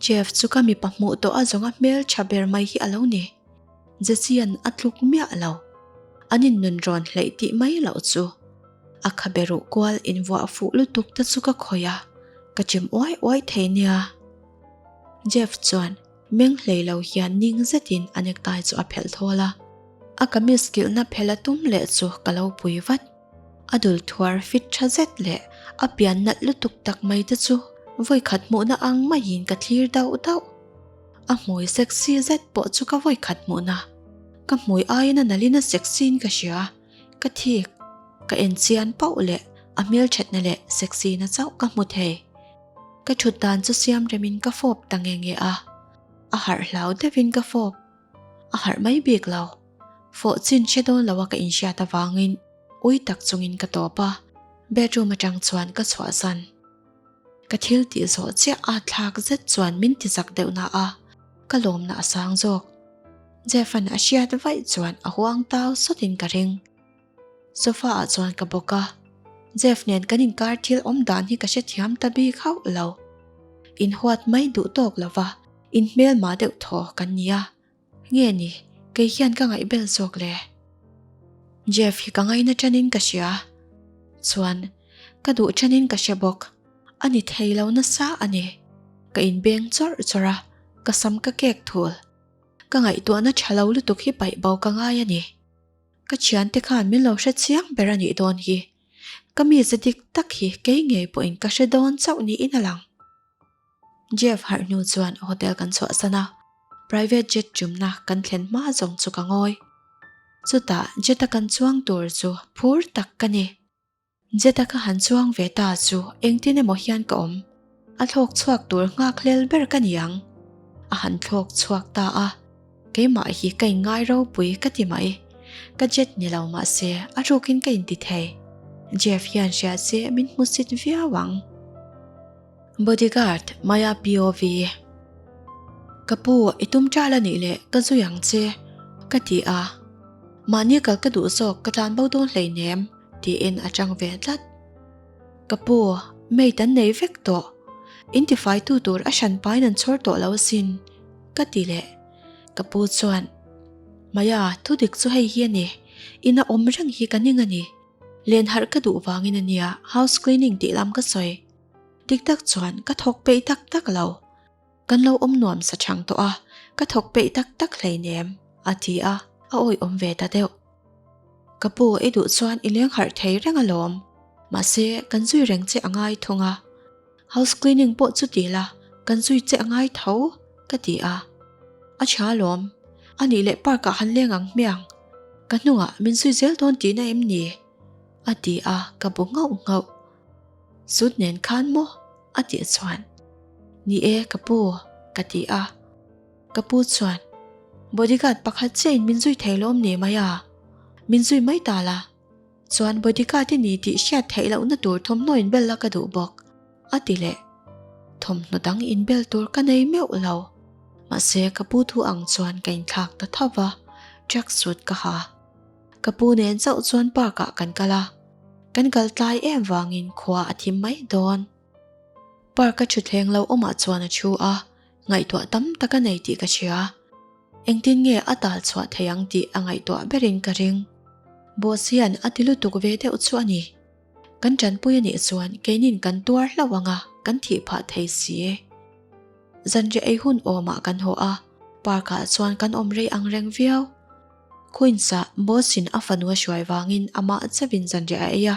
Jeff chu ka mipa hmuh tawh a zawnga hmel tha ber mai hi a lo ni. Jessian a tluk miah lo. An innun rawn hleih tih mai loh chu. A khabe ruh kual invuah fuh lutuk te chu ka khawih a, ka chim uai uai thei nia. Jeff chuan meng hlei lo hian ning zetin a necktie chu a phelh thawl a. A kamis kilhna phelh a tum leh chu ka lo pui vat. A dul thuar fit tha zet leh a pian nalh lutuk tak mai te chu vawikhat hmuhna ang maiin ka thlir dauh dauh. A hmui sexy zet pawh chu ka vawikhat hmuhna. Ka hmui aiin a nalhin a sexy in ka hria. Ka thik, ka en chian pauh leh a hmelthatna leh sexy na chauh ka hmu thei. Ka thut dan chu siam remin ka fawp ta nge nge a, a harh hlau deuhin ka fawp. A harh mai bik lo. Fawh chin hre dawn loa ka inhriat avangin ui tak chungin ka tawp a, bedroom atang chuan ka chhuahsan. Ka thil tih zawh chiah a thlak zet chuan min ti zak deuh na a, ka lawmna a sang zawk. Jeff-a'n a hriat vaih chuan a huang tau sawtin ka ring. Sofa ah chuan ka bawk a, Jeff nen kan inkar thil awm dan hi ka hrethiam ta bik hauh lo. Inhuat mai duh tawk lova inhmelma deuh thaw kan ni a. Nge ni, kei hian ka ngaihbel zawk le? Jeff hi ka ngaina ṭanin ka hria. Chuan, ka duh ṭanin ka hre bawk. A ni thei lo nasa a ni. Ka inbeng chawrh chawrh a, ka sam ka kek thul. Ka ngaihtuahna ṭha lo lutuk hi paih bo ka ngai a ni. Ka thiante khan min lo hre chiang ber a nih dawn hi. Ka mize dik tak hi kei ngei pawhin ka hre dawn chauh niin a lang. Jeff harh hnu chuan hotel kan chhuahsan a, private jet tumna kan thlen hma zawng chu ka ngawi. Chutah jet-a kan chuang tur chu phur tak ka ni. Jet-a ka han chuang ve ta chu engtin emaw hian ka awm. A thlawk chhuak tur nghak hlel ber ka ni ang. A han thlawk chhuak ta a, keimah hi ka inngai ropui ka ti mai. Ka jet ni lo mahse a rukin ka inti thei. Jeff hian hria se min hmusit viau ang. Bodyguard Maya POV Ka pu, i tum ṭal a nih leh ka zui ang che, ka ti a. Mahni kal ka duh zawk ka tlan bo dawn hleinem, tiin a chang ve tlat. Ka pu, maid an nei vek tawh. In tifaitu tur a hran pain an chhawr tawh lo asin, ka ti leh. Ka pu chuan, Maya, thudik chu hei hi a ni. Ina awm reng hi ka ning a ni. Len harh ka duh vangin a nia house cleaning tih lam ka sawi. Dik tak chuan ka thawk peih tak tak lo. Kan lo awm nuam sa chang tawh a, ka thawk peih tak tak hleinem, a ti a, a awihawm ve ta deuh. Ka pu i duh chuan i leng harh thei reng alawm, mahse kan zui reng che a ngai thung a. House cleaning pawh chu ti la, kan zui che a ngai tho, ka ti a. A tha alawm, a nih leh park ah han leng ang hmiang, ka hnungah min zui zel dawn tihna em ni? a ti a, ka bu nghauh nghauh. Sut nen khan maw? a tih chuan, Ni e ka pu, ka ti a. Ka pu chuan, Bodyguard pakhat chiahin min zui thei lawm ni mai a? Min zui mai ta la, chuan bodyguard i ni tih hriat theih lohna tur thawmhnaw inbel la ka duh bawk, a ti leh. Thawmhnaw dang inbel tur ka nei meuh lo. Mahse ka pu thu ang chuan ka inthlak ta tho va, track suit ka ha. Ka pu nen chauh chuan park ah kan kal a, kan kal tlai em vangin khua a thim mai dawn. Park a thutthleng lo awmah chuan a thu a, ngaihtuah tam tak a nei tih ka hria. Engtin nge a tal chhuah thei ang tih a ngaihtuah berin ka ring. Boss hian a ti lutuk ve deuh chu a ni. Kan tanpui a nih chuan keinin kan tuar hlauh ang a, kan thih phah thei si. Zanriah ei hun awmah kan haw a, park ah chuan kan awm rei ang reng viau. Queens-ah boss-in a fanu a hruai vangin amah chauhin zanriah a ei a,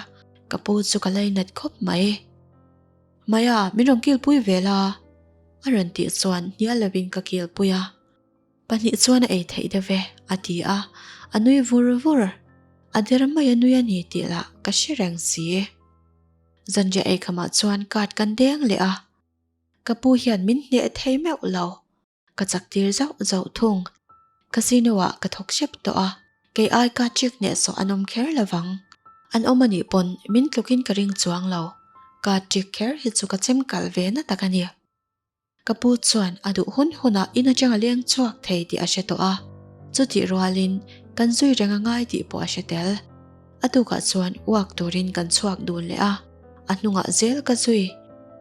ka pu chu ka lainat khawp mai. Maya, min rawn kilpui ve la? a rawn tih chuan hnial lovin ka kilpui a. Pahnih chuan a ei theih deuh e, a ti a, a nui vur vur. A der mai a nui a ni tih lah ka hre reng si. Zanriah ei khamah chuan card kan deng leh a, ka pu hian min hneh thei meuh lo. Ka chak tir zauh zauh thung. Casino ah ka thawk hrep tawh a, kei ai ka chick hnehsawh an awm kher lo vang. An awm anih pawn min tlukin ka ring chuang lo. Ka chick kher hi chu ka chem kal ve na tak a ni. Ka pu chuan a duh hun hunah in atang a leng chhuak thei tih a hre tawh a, chutih rualin kan zui reng a ngai tih pawh a hre tel. A tukah chuan uak turin kan chhuak dun leh a, a hnungah zel ka zui.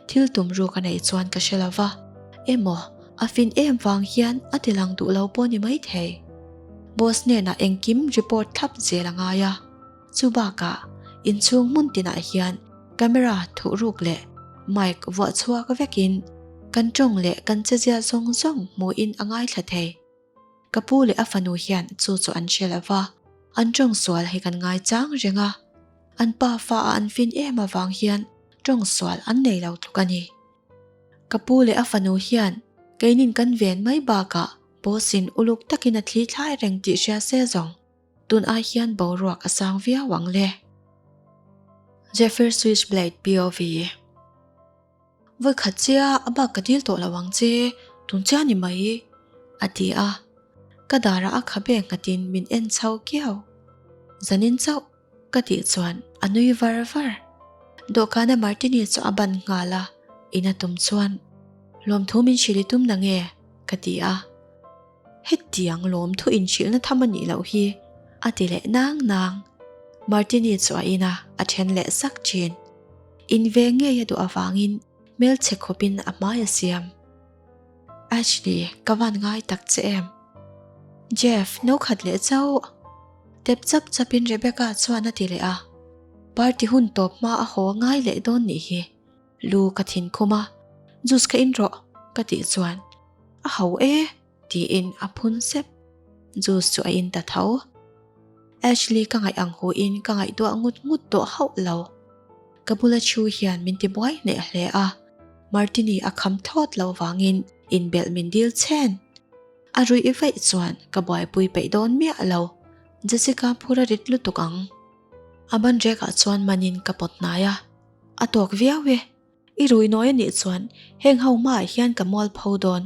Thil tum ruk a neih chuan ka hre lo va, emaw a fin em vang hian a ti lang duh lo pawh ni maithei. Boss hnenah engkim report thlap zel a ngai a, chu bakah inchhung hmun tinah hian camera thuhruk leh mic vuah chhuak vekin kan tawng leh kan chezia zawng zawng hmuhin a ngaithla thei. Ka pu leh a fanu hian chu chu an hre lo va, an tawng sual hi kan ngai chang reng a. An pa fa a an fin em avang hian tawng sual an nei lo tluk a ni. Ka pu leh a fanu hian keinin kan ven mai bakah boss in uluk takin a thli thlai reng tih hria se zawng tun ai hian boruak a sang viau ang le. Zephyr Switchblade POV. Vawikhat chia a bak ka dil tawh lo ang che, tun chia ni mai, a ti a. Ka darah a khabe nghatin min en chho kiau. Zanin chauh, ka tih chuan a nui var var. Dawhkana Martini chu a ban nghal a, in a tum chuan, Lawmthu min hrilh i tum na nge? ka ti a. Hetiang lawmthu inhrilhna tham a nih loh hi, a ti leh nang nang. Martini chu a in a, a then leh sak thin. In ve ngei a duh avangin hmelchhe khawpin a hmai a siam. Ashley, ka van ngai tak che em? Jeff, no khat leh chauh. Tep chap chapin Rebecca chuan a ti leh a. Party hun tawp hma a haw ngai leh dawn nih hi. Lu ka thin khum a, Juice ka in rawh, ka tih chuan a ho e tiin a phun sep. Juice chu a in ta tho. Ashley ka ngaih ang huin ka ngaihtuah ngut ngut tawh hauh lo. Ka bula thu hian min ti buai hneh hle a, Martini a kham thlawt lo vangin inbelh min dil chhen. A ruih vaih chuan ka buaipui peih dawn miah lo, Jessica phur a rit lutuk ang. A ban rekah chuan manin ka pawt hnai a, A tawk viau e. I rui nawi a nih chuan heng ho hmaah hian ka mual pho dawn.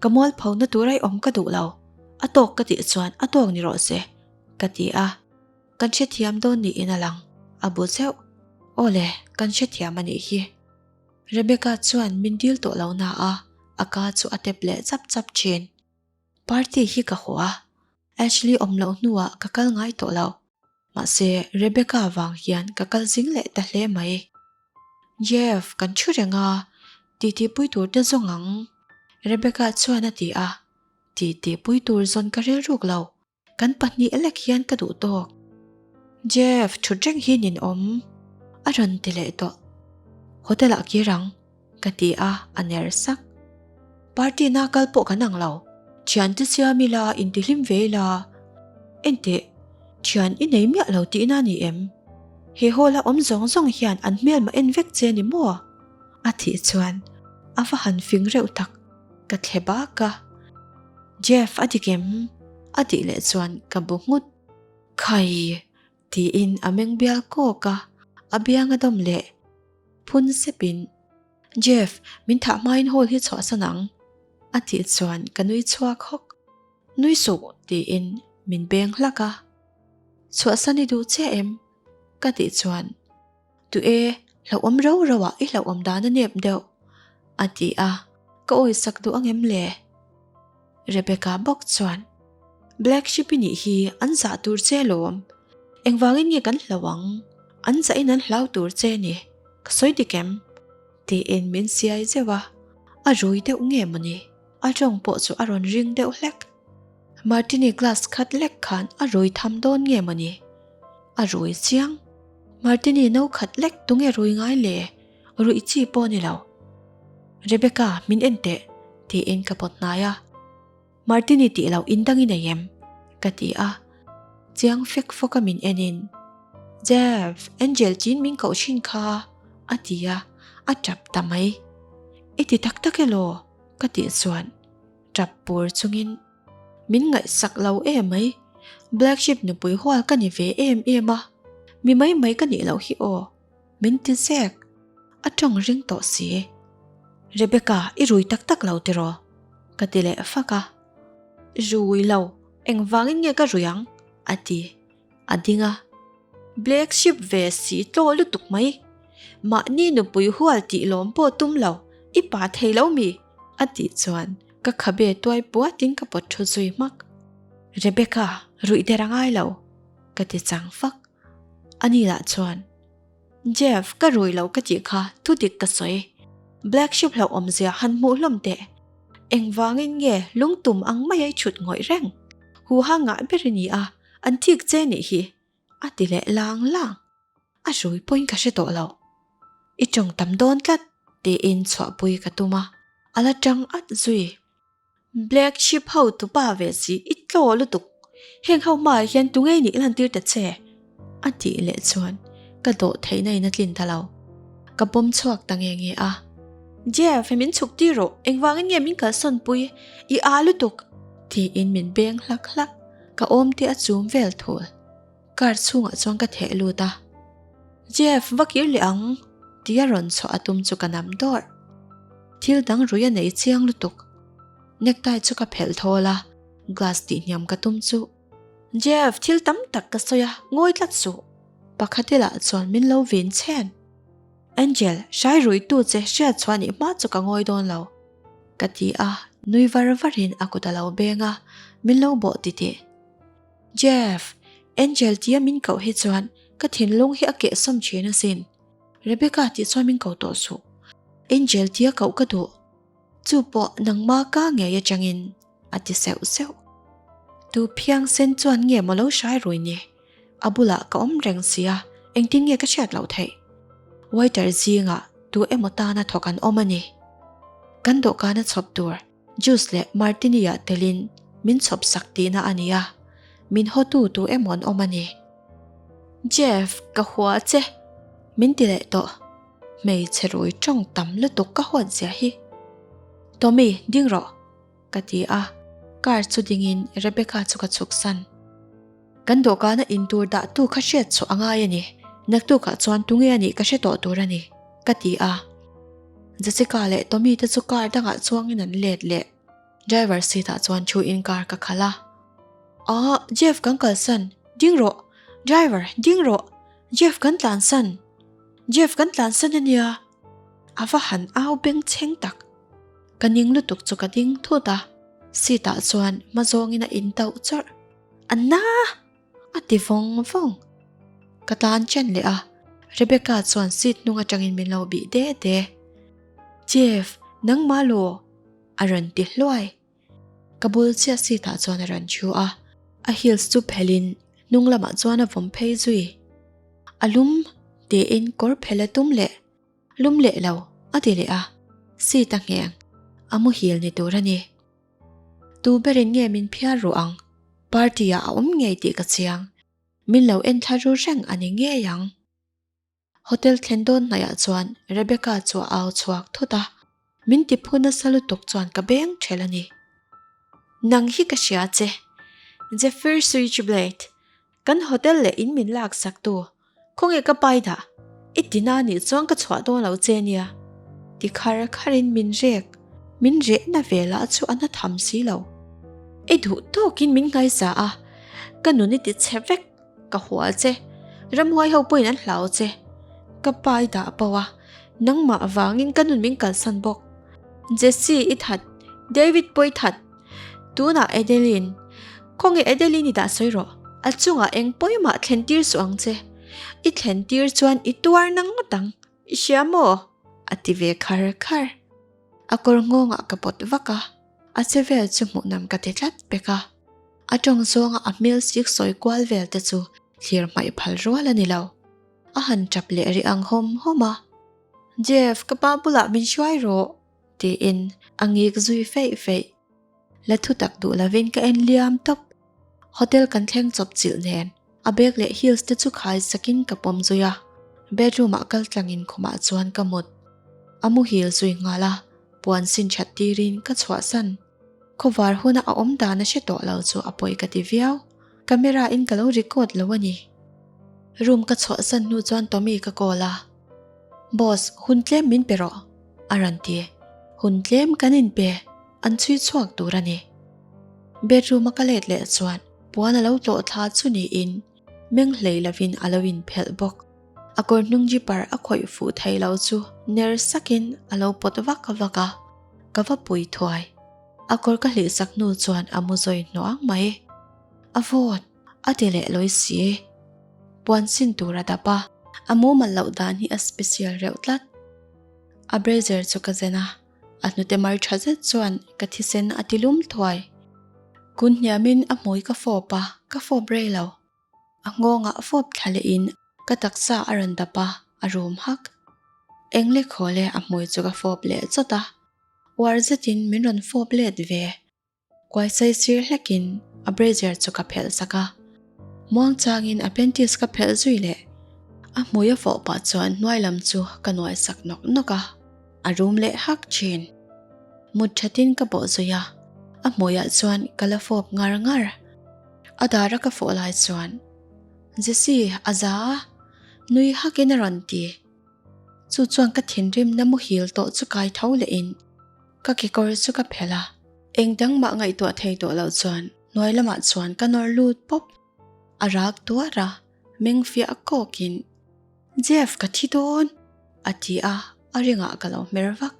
Ka mual pho na tur ai awm ka duh lo. A tawk ka tih chuan a tawk ni rawh se, ka ti a. Kan hrethiam dawn niin a lang, a bu zeuh. Aw le, kan hrethiam a nih hi. Rebecca chuan min dil tawh lo na a, a ka chu a tep leh chap chap thin. Party hi ka haw a, Ashley awm loh hnuah ka kal ngai tawh lo. Mahse, Rebecca vang hian ka kal zing leh ta hle mai. Jeff, kan thu reng a, titi pui tur te zawng ang. Rebecca chuan a ti a, titi pui tur zawn ka rilruk lo. Kan pahnih lek hian ka duh tawk. Jeff, thut reng hi nin awm a rawn ti leh tawh. Hotel ah kir ang ka ti a, a ner sak. Party na kal pawh kan ang lo. Thian te siam ila, intihlim ve ila. Enteh, thian i nei miah lo tihna a ni em? He hall a awm zawng zawng hian an hmelma en vek che ni maw? A tih chuan a va han fing reuh tak, ka thle bak a. Jeff a dik em? A tih leh chuan ka bu nghut. Khai! Tiin a meng bial kawk a, a biang a dawm leh phun sepin, Jeff, min thah hmain hall hi chhuahsan ang, a tih chuan ka nui chhuak hawk. Nui suh, tiin min beng hlak a. Chhuahsan i duh chiah em? Ka tih chuan, Tu e, hlauhawm rau rau ah i hlauhawm dan a nep deuh, a ti a, ka awisak duh angem le? Rebecca bawk chuan, Black sheep i nih hi an zah tur che lawm, engvangin nge kan hlau ang, an zahin an hlau tur che ni, ka sawi dik em? Tiin min siai zeuh a, a rui deuh nge mawni, a tawng pawh chu a rawn ring deuh hlek. Martini glass khat lek khan a rui tham dawn nge mawni? A rui chiang. Martini no khat lek tunge rui ngai le? Ruih chi pawh ni lo. Rebecca, min en teh, tiin ka pawt hnai a. Martini tih loh in dang i nei em? Ka ti a. Chiang fek fawk a min en in, Jeff, Angel chin min koh thin kha, a ti a, a tap ta mai. I ti tak tak elaw? Ka tih chuan tap pur chungin, Min ngaihsak lo em mai, Black Sheep nupui hual ka ni ve em em a, mi mai mai ka nih loh hi aw, min ti zek, a tawng ring tawh si. Rebecca, i rui tak tak lo tiraw? Ka ti leh fak a. Rui lo, engvangin nge ka rui ang? a ti. A ding a. Black Sheep ve si tlaw lutuk mai. Mahni nupui hual tih lawm pawh tum lo, i pa thei lo mi? A tih chuan ka khabe tuai puatin ka pawt thu zui hmak. Rebecca, ruih der a ngai lo, ka ti chang fak. Ani lah chuan, Jeff, ka rui lo ka tih kha thu dik ka sawi. Black Sheep hlauhawmzia han hmuh hlawm teh. Engvangin nge lungtum ang maia i chhut ngawih reng? Huha ngah ber i ni a, an thik che nih hi, a ti leh lang lang. A rui pawhin ka hre tawh lo. I tawng tam dawn tlat, tiin chhuahpui ka tum a, a la tang at zui. Black sheep ho tupa ve si, i tlaw lutuk. Heng ho hmaah hian tunge nih lan tir ta che? A tih leh chuan ka dawh theihna in a tlin ta lo. Ka pawm chhuak ta nge nge a. Jeff, min chhuk tir rawh, engvangin nge min kalsawn pui? I â lutuk! Tiin min beng hlak hlak. Ka awm te a chum vel thul. Car chhungah chuan ka theh lut a. Jeff, va kir leh ang! Tia rawn chhuah a tum chu ka nam dawrh. Thil dang rui a nei chiang lutuk. Necktie chu ka phelh thawl a, glass tihhniam ka tum chu. Jeff, thil tam tak ka sawi a, ngawi tlat suh. Pakhat ilah chuan min lo vin chhen. Angel, hrai ruitu che hriat chhuah nih hma chu ka ngawi dawn lo. Ka ti a, nui var varin a kut a lo beng a, min lo bawh titih. Jeff, Angel tia min koh hi chuan ka thinlung hi a kehsawm thin asin. Rebecca tih chuan min ko tawh suh. Angel tia koh ka duh. Chu pawh nangma ka ngei atangin a ti seuh seuh. Tu phiang sen chuan nge maw lo hrai rui ni? A bulah ka awm reng sia, engtin nge ka hriat loh theih? Waiter zingah tu emaw tana thawk an awm a ni. Kan dawhkana chhawp tur Juice leh Martini-ah telin min chhawp sak tihna a ni a, min hawtu tu emaw an awm a ni. Jeff, ka hua che! Min ti leh tawh. Hmeichhe rui tawng tam lutuk ka huat zia hi. Tommy, ding rawh! Ka ti a, car chu dingin Rebecca chu ka chhuk san. Kan dawhkana intur dahtu kha hriat chhuah a ngai a ni, naktukah chuan tunge a nih ka hre tawh tur a ni, ka ti a. Jessica leh Tommy te chu car dangah chuangin an let leh. Driver seat ah chuan thu in car ka khalh a. Aah, Jeff kan kalsan, ding rawh, driver, ding rawh, Jeff kan tlansan, Jeff kan tlansan a nia. A va han au beng chheng tak. Ka ning lutuk chu ka ding thut a, seat ah chuan hma zawngin a in tauh chawrh. Anna! A ti vawng vawng. Ka tan chen leh a, Rebecca chuan seat hnung atangin min lo bih de de. Jeff, nangmah law? A rawn ti hluai. Ka bul chiah seat ah chuan a rawn thu a, a heels chu phelhin. Hnung lamah chuan a vawm phei zui. A lum tiin kawr phel a tum leh lum leh lo a ti leh a, seat a ngheng a muhil ni tur a ni. Tu berin nge min phiar ruh ang? Party ah a awm ngei tih ka chiang. Min lo en thla ru reng a ni ngei ang. Hotel thlen dawn hnaihah chuan Rebecca chu a au chhuak thut a, min ti phu nasa lutuk chuan ka beng ṭhelh a ni. Nang hi ka hria che, Zephyr Switchblade, kan hotel leh in min lak sak tu, khawnge ka pai dah, i ti na nih chuan ka chhuah dawn lo che nia, ti khar kharin min rek, min rehna ve lah chu a na tham si lo. I duh tawkin min ngaisa a, ka nun i ti chhe vek. Ka hua che, ramhuai ho pawhin an hlau che. Ka pa i dah bo a, nangmah vangin ka nun min kalsan bawk. Jesse i that, David pawh i that. Tunah Adeline, khawnge Adeline i dah sawi rawh, a chungah eng pawimah thlen tir suh ang che. I thlen tir chuan i tuar na ngawt ang, i hria maw? A ti ve khar khar. A kawr nghawngah ka pawt vak a, a che vel chu hmuhnawm ka ti tlat pek a. A tawng zawnga a hmel sik sawi kual vel te chu thlir hmaih phal rual a ni lo. A han tap leh rih ang hawm hawm a. Jeff, ka pa bulah min hruai rawh, tiin a ngik zui feih feih. La thu tak duh lovin ka en liam tawp. Hotel kan thleng chawp chilh nen a bag leh heels te chu khai sakin ka pawm zui a. Bedroom ah kal tlangin khumah chuan ka mut. A muhil zui nghal a, puan sin that tirin ka chhuahsan. Khawvar huna a awm dan a hre tawh lo chu a pawi ka ti viau. Camera in ka lo record lo a ni. Room ka chhuahsan hnu chuan Tommy ka call a. Boss, hun tlem min pe rawh, a rawn ti. Hun tlem kan in pe, an chhui chhuak tur a ni. Bedroom a ka let leh chuan puan a lo tlawh thla chu niin meng hlei lovin a lo inphelh bawk. A kawr hnung zipper a khawih fuh thei lo chu ner sakin a lo pawt vak vak a, ka va pui thuai. A kawr ka hlih sak hnu chuan a mu zawi hnuang mai. A vawt, a ti leh lawi si. Puan sin tur a dap a, a mumal loh dan hi a special reuh tlat. A brazier chu ka zen a, a hnute mar tha zet chuan ka thisen a ti lum thuai. Kun hniamin a hmui ka fawp a, ka fawp rei lo. A nghawngah fawp thla lehin ka taksa a rawn dap a, a rum hak. Engle khawle a hmui chu ka fawp leh chawt a, uar zetin min rawn fawp let ve. Kuai sai sir hlekin a brazier chu ka phelh sak a, muang changin a panties ka phelh zui leh. A hmui a fawh pah chuan hnuai lam chu ka nuai sak nawk nawk a, a rum leh hak thin. Mut thatin ka bawh zui a, a hmuiah chuan ka la fawp ngar ngar. A dara ka fawh lai chuan, Jesse, a za a, nui hakin a rawn ti. Chu chuan ka thinrimna muhil tawh chu kai tho lehin ka kekawr chu ka phelh a. Eng dang mah ngaihtuah thei tawh loh chuan hnuai lamah chuan ka nawr lut pawp. A rak tuar a, meng fiah kawkin, Jeff, ka thi dawn! a ti a, a ringah ka lo hmer vak.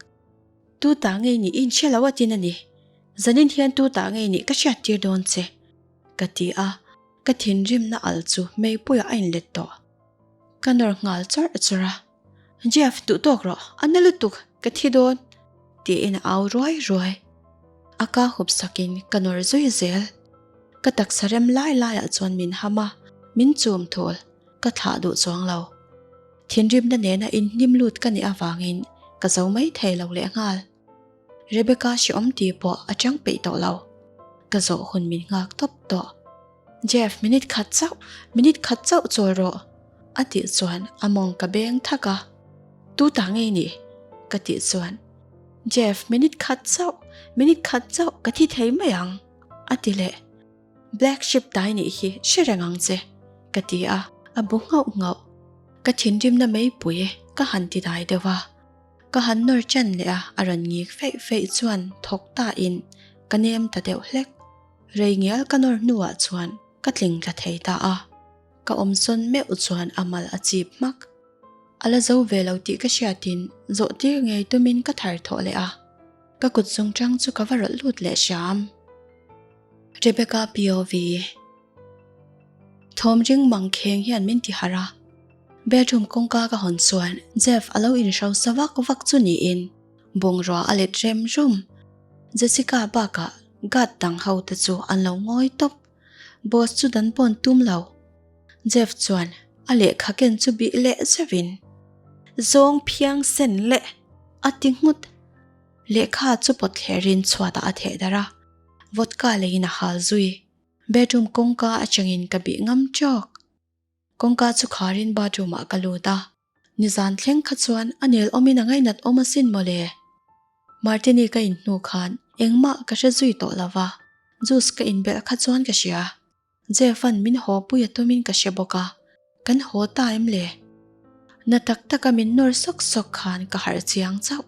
Tu ta ngei nih in hre lo a tin a ni. Zanin hian tu ta ngei nih ka hriat tir dawn che, ka ti a, ka thinrimna al chu meipuiah a inlet tawh. Ka nawr nghal chawrh chawrh a, Jeff, duh tawk rawh, a na lutuk, ka thi dawn, tiin a au ruai ruai. A ka hup sakin ka nawr zui zel. Ka taksa rem lai laiah chuan min ham a, min chum thul, ka thlah duh chuang lo. Thinrimna nena inhnim lut ka nih avangin ka zo mai thei lo lehnghal. Rebecca hreawm tih pawh a chang peih tawh lo. Ka zawh hun min nghak tawp tawh. Jeff, minute khat chauh, minute khat chauh chawl rawh, a tih chuan a mawng ka beng thak a. Tu ta ngei ni? ka tih chuan, Jeff, minute khat chauh, minute khat chauh ka thi thei mai ang, a ti leh. Black sheep tai nih hi hre reng ang che, ka ti a, a bu nghauh nghauh. Ka thinrimna meipui ka han ti dai deuh a. Ka han nawr chen leh a, a rawn ngik feih feih chuan thawk ta in ka nem ta deuh hlek. Rei ngial ka nawr hnuah chuan ka tling tla thei ta a, ka awm sawn meuh chuan a mal a chip hmak. A la zo ve lo tih ka hriatin zawh tir ngei tumin ka thar thawh leh a, ka kut zung chang chu ka va rawlh lut leh hram. Rebecca POV. Thawm ring mang kheng hian min ti harh a, bedroom kawngka ka hawn chuan Jeff a lo inhrosa vak vak chu niin bungrua a let rem rum. Jessica bakah guard dang ho te chu an lo ngawi tawp. Boss chu dan pawn tum lo. Jeff chuan a lehkha ken chu bih leh zeuhin, Zawng phiang sen leh a ti nghut. Lehkha chu pawt thlerin chhuatah a theh darh a, vodka leiin a hal zui. Bedroom kawngka atangin ka bih ngam tawk. Kawngka chu kharin bathroom ah ka lut a, nizan thleng kha chuan a nel awmin a ngainat awm asin mawle. Martini ka in hnu khan engmah ka hre zui tawh lo va, juice ka inbelh kha chuan ka hria. Jeff-a'n min haw pui a tumin ka hre bawk a, kan haw ta em le? Na tak taka min nawr sawk sawk khan ka harh chiang chauh.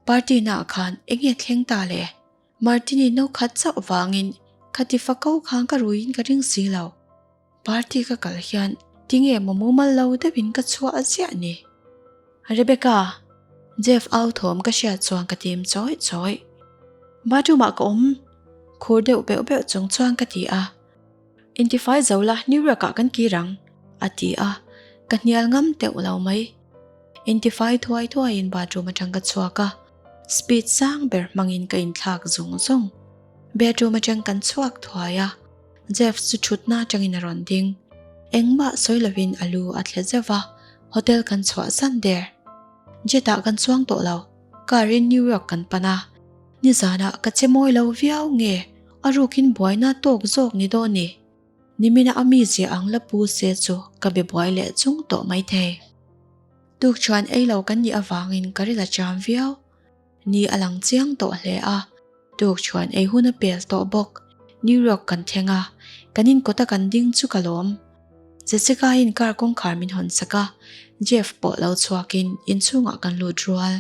Party naah khan enge thleng ta le? Martini no khat chauh vangin khati fako khan ka ruiin ka ring si lo. Party ka kal hian tinge maw mumal lo deuhin ka chhuah ziah ni? Rebecca, Jeff au thawm ka hriat chuan ka tim chawih chawih. Bathroom ah ka awm khur deuh beuh beuh chung chuan ka ti a. Intifai zo la New York ah kan kir ang a ti a, ka hnial ngam teuh lo mai. Intifai thuai thuaiin bathroom atang ka chhuak a, speed sang ber hmangin ka inthlak zung zung. Bedroom atang kan chhuak thuai a. Jeff chu thutna atangin a rawn ding. Engmah sawi lovin a lu a thle zeuh va, hotel kan chhuah zan der. Jet ah kan chuang tawh lo, car in New York kan pan a. Nizanah ka che mawi lo viau nge a rukin buaina tawk zawk ni dawn ni? Nimina a mizia ang la pu se chu ka be buai leh chung tawh maithei. Tukṭhuan ei lo kan nih avangin ka ril a cham viau. Ni a lang chiang tawh hle a, tuk chuan ei hun a pel tawh bawk. New York kan thleng a, kan inkawta kan ding chu ka lawm. Jessica-in car kawngkhar min hawn sak a, Jeff pawh lo chhuakin inchhungah kan lut rual.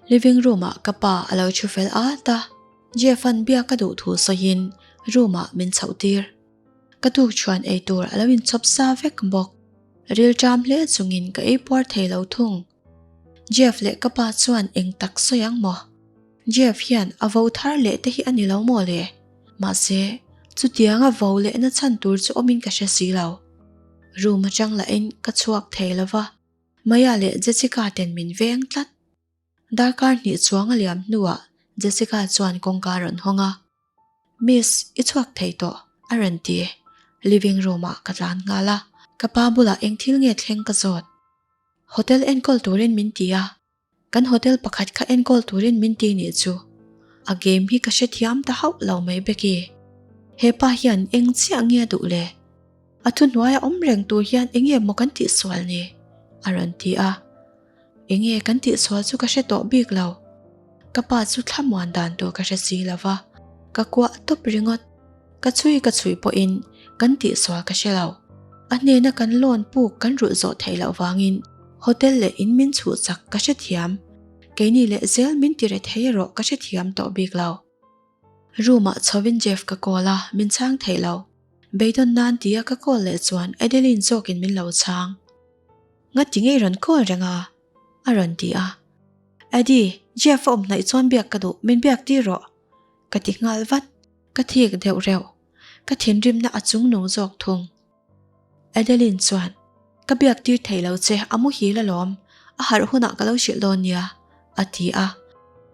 Living room-ah ka pa a lo thu fel at a, Jeff-a'n biak a duh thu sawiin room-ah min chhoh tir. Ka tuk chuan ei tur a lo inchhawp sa vek bawk. Rilṭam hle chungin ka ei puar thei lo thung. Jeff leh ka pa chuan eng tak sawi ang maw? Jeff hian a vo thar leh te hi a ni lo maw le? Mahse, chutianga vo lehna chhan tur chu awmin ka hre si lo. Room atang lahin ka chhuak thei lo va, Maya leh Jessica ten min veng tlat. Darkar hnih chuang a liam hnuah Jessica chuan kawngka a rawn hawng a. Miss, i chhuak thei tawh, a rawn ti. Living room ah ka tlan nghal a, ka pa bulah eng thil nge thleng ka zawt. Hotel enkawl turin min ti a, kan hotel pakhat kha enkawl turin min ti nih chu. A game hi ka hrethiam ta hauh lo mai Becky. He pa hian eng chiah nge a duh le? A thuhnuaia awm reng tur hian enge maw kan tihsual ni? A rawn ti a. Enge kan tihsual chu ka hre tawh bik lo. Ka pa chu thlamuan dan tur ka hre si lo va, ka kuah tawp ringawt. Ka chhui ka chhui pawhin kan tihsual ka hre lo. A hnena kan loan puk kan rulh zawh theih loh vangin hotel leh in min chhuh chak ka hrethiam. Keini leh zel min ti re thei erawh ka hrethiam tawh bik lo. Room ah chhovin Jeff ka call a, min chhang thei lo. Beidawn nan tia ka call leh chuan Adeline zawkin min lo chhang. Ngati ngei rawn call reng a? a rawn ti a. Addie, Jeff a awm hnaih chuan biak ka duh, min biak tir rawh. Ka ti nghal vat. Ka thik deuh reuh. Ka thinrimna a chung nung zawk thung. Adeline chuan, Ka biak tir thei lo che, a muhil alawm. A harh hunah ka lo hrilh dawn nia, a ti a.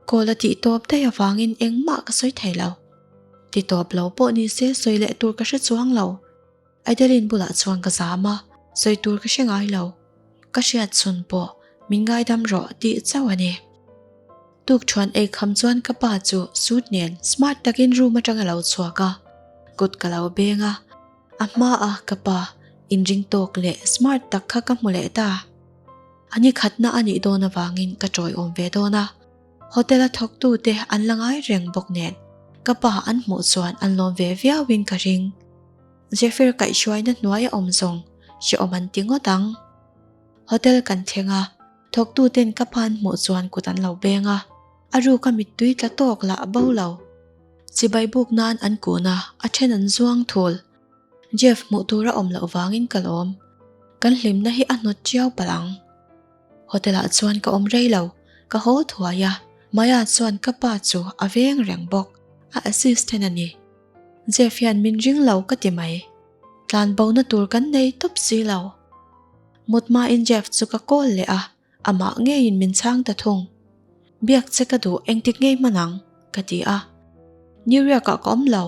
Call a tih tawp daih avangin engmah ka sawi thei lo. Ti tawp lo pawh ni se sawi leh tur ka hre chuang lo. Adeline bulah chuan ka zam a, sawi tur ka hre ngai lo. Ka hriat chhun pawh min ngaidam rawh tih chauh a ni. Tukṭhuan ei kham chuan ka pa chu suit nen smart takin room aṭang a lo chhuak a, kut ka lo beng a, a hmaah ka pa inring tawk leh smart tak kha ka hmu leh ta. A ni khatna a nih dawn avangin ka ṭawiawm ve dawn a, hotel a thawktute an la ngai reng bawk nen ka pa an hmuh chuan an lawm ve viauin ka ring. Zephyr kaihhruaina hnuaia awm zawng hrehawm an ti ngawt ang. Hotel kan thleng a, thawktuten ka pa an hmuh chuan kut an lo beng a, a ruka mittui tla tawk lah a bo lo. Chibai buk nan an kun a, a then an zuang thul. Jeff hmuh tur a awm loh vangin ka lawm. Kan hlimna hi a hnawt chiau palh ang. Hotel ah chuan ka awm rei lo, ka haw thuai a, Maya chuan ka pa chu a veng reng bawk, a assistant a ni. Jeff hian min ring lo ka ti mai. Tlan bo na tur kan nei tawp si lo. Mut hmain Jeff chu ka call leh a, amah ngeiin min chhang ta thung. Biak che ka duh engtik ngei hman ang? ka ti a. New York ah ka awm lo,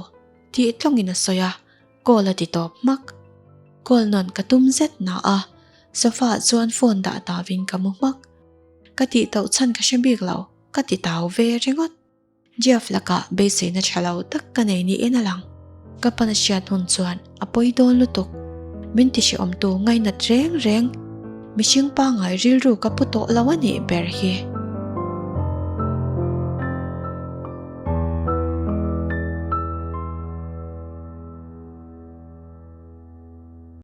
tih tlawngin a sawi a, call a ti tawp hmak. Call nawn ka tum zet na a, sofa ah chuan phone dah tauin ka mu hmak. Ka tih tauh chhan ka hre bik lo, ka ti tau ve ringawt. Jeff lakah beiseina tha lo tak ka nei niin a lang. Ka pan a hriat hun chuan a pawi dawn lutuk. Min ti hrehawmtu ngainat reng reng. Mihring pangngai rilru ka pu tawh lo a nih ber hi.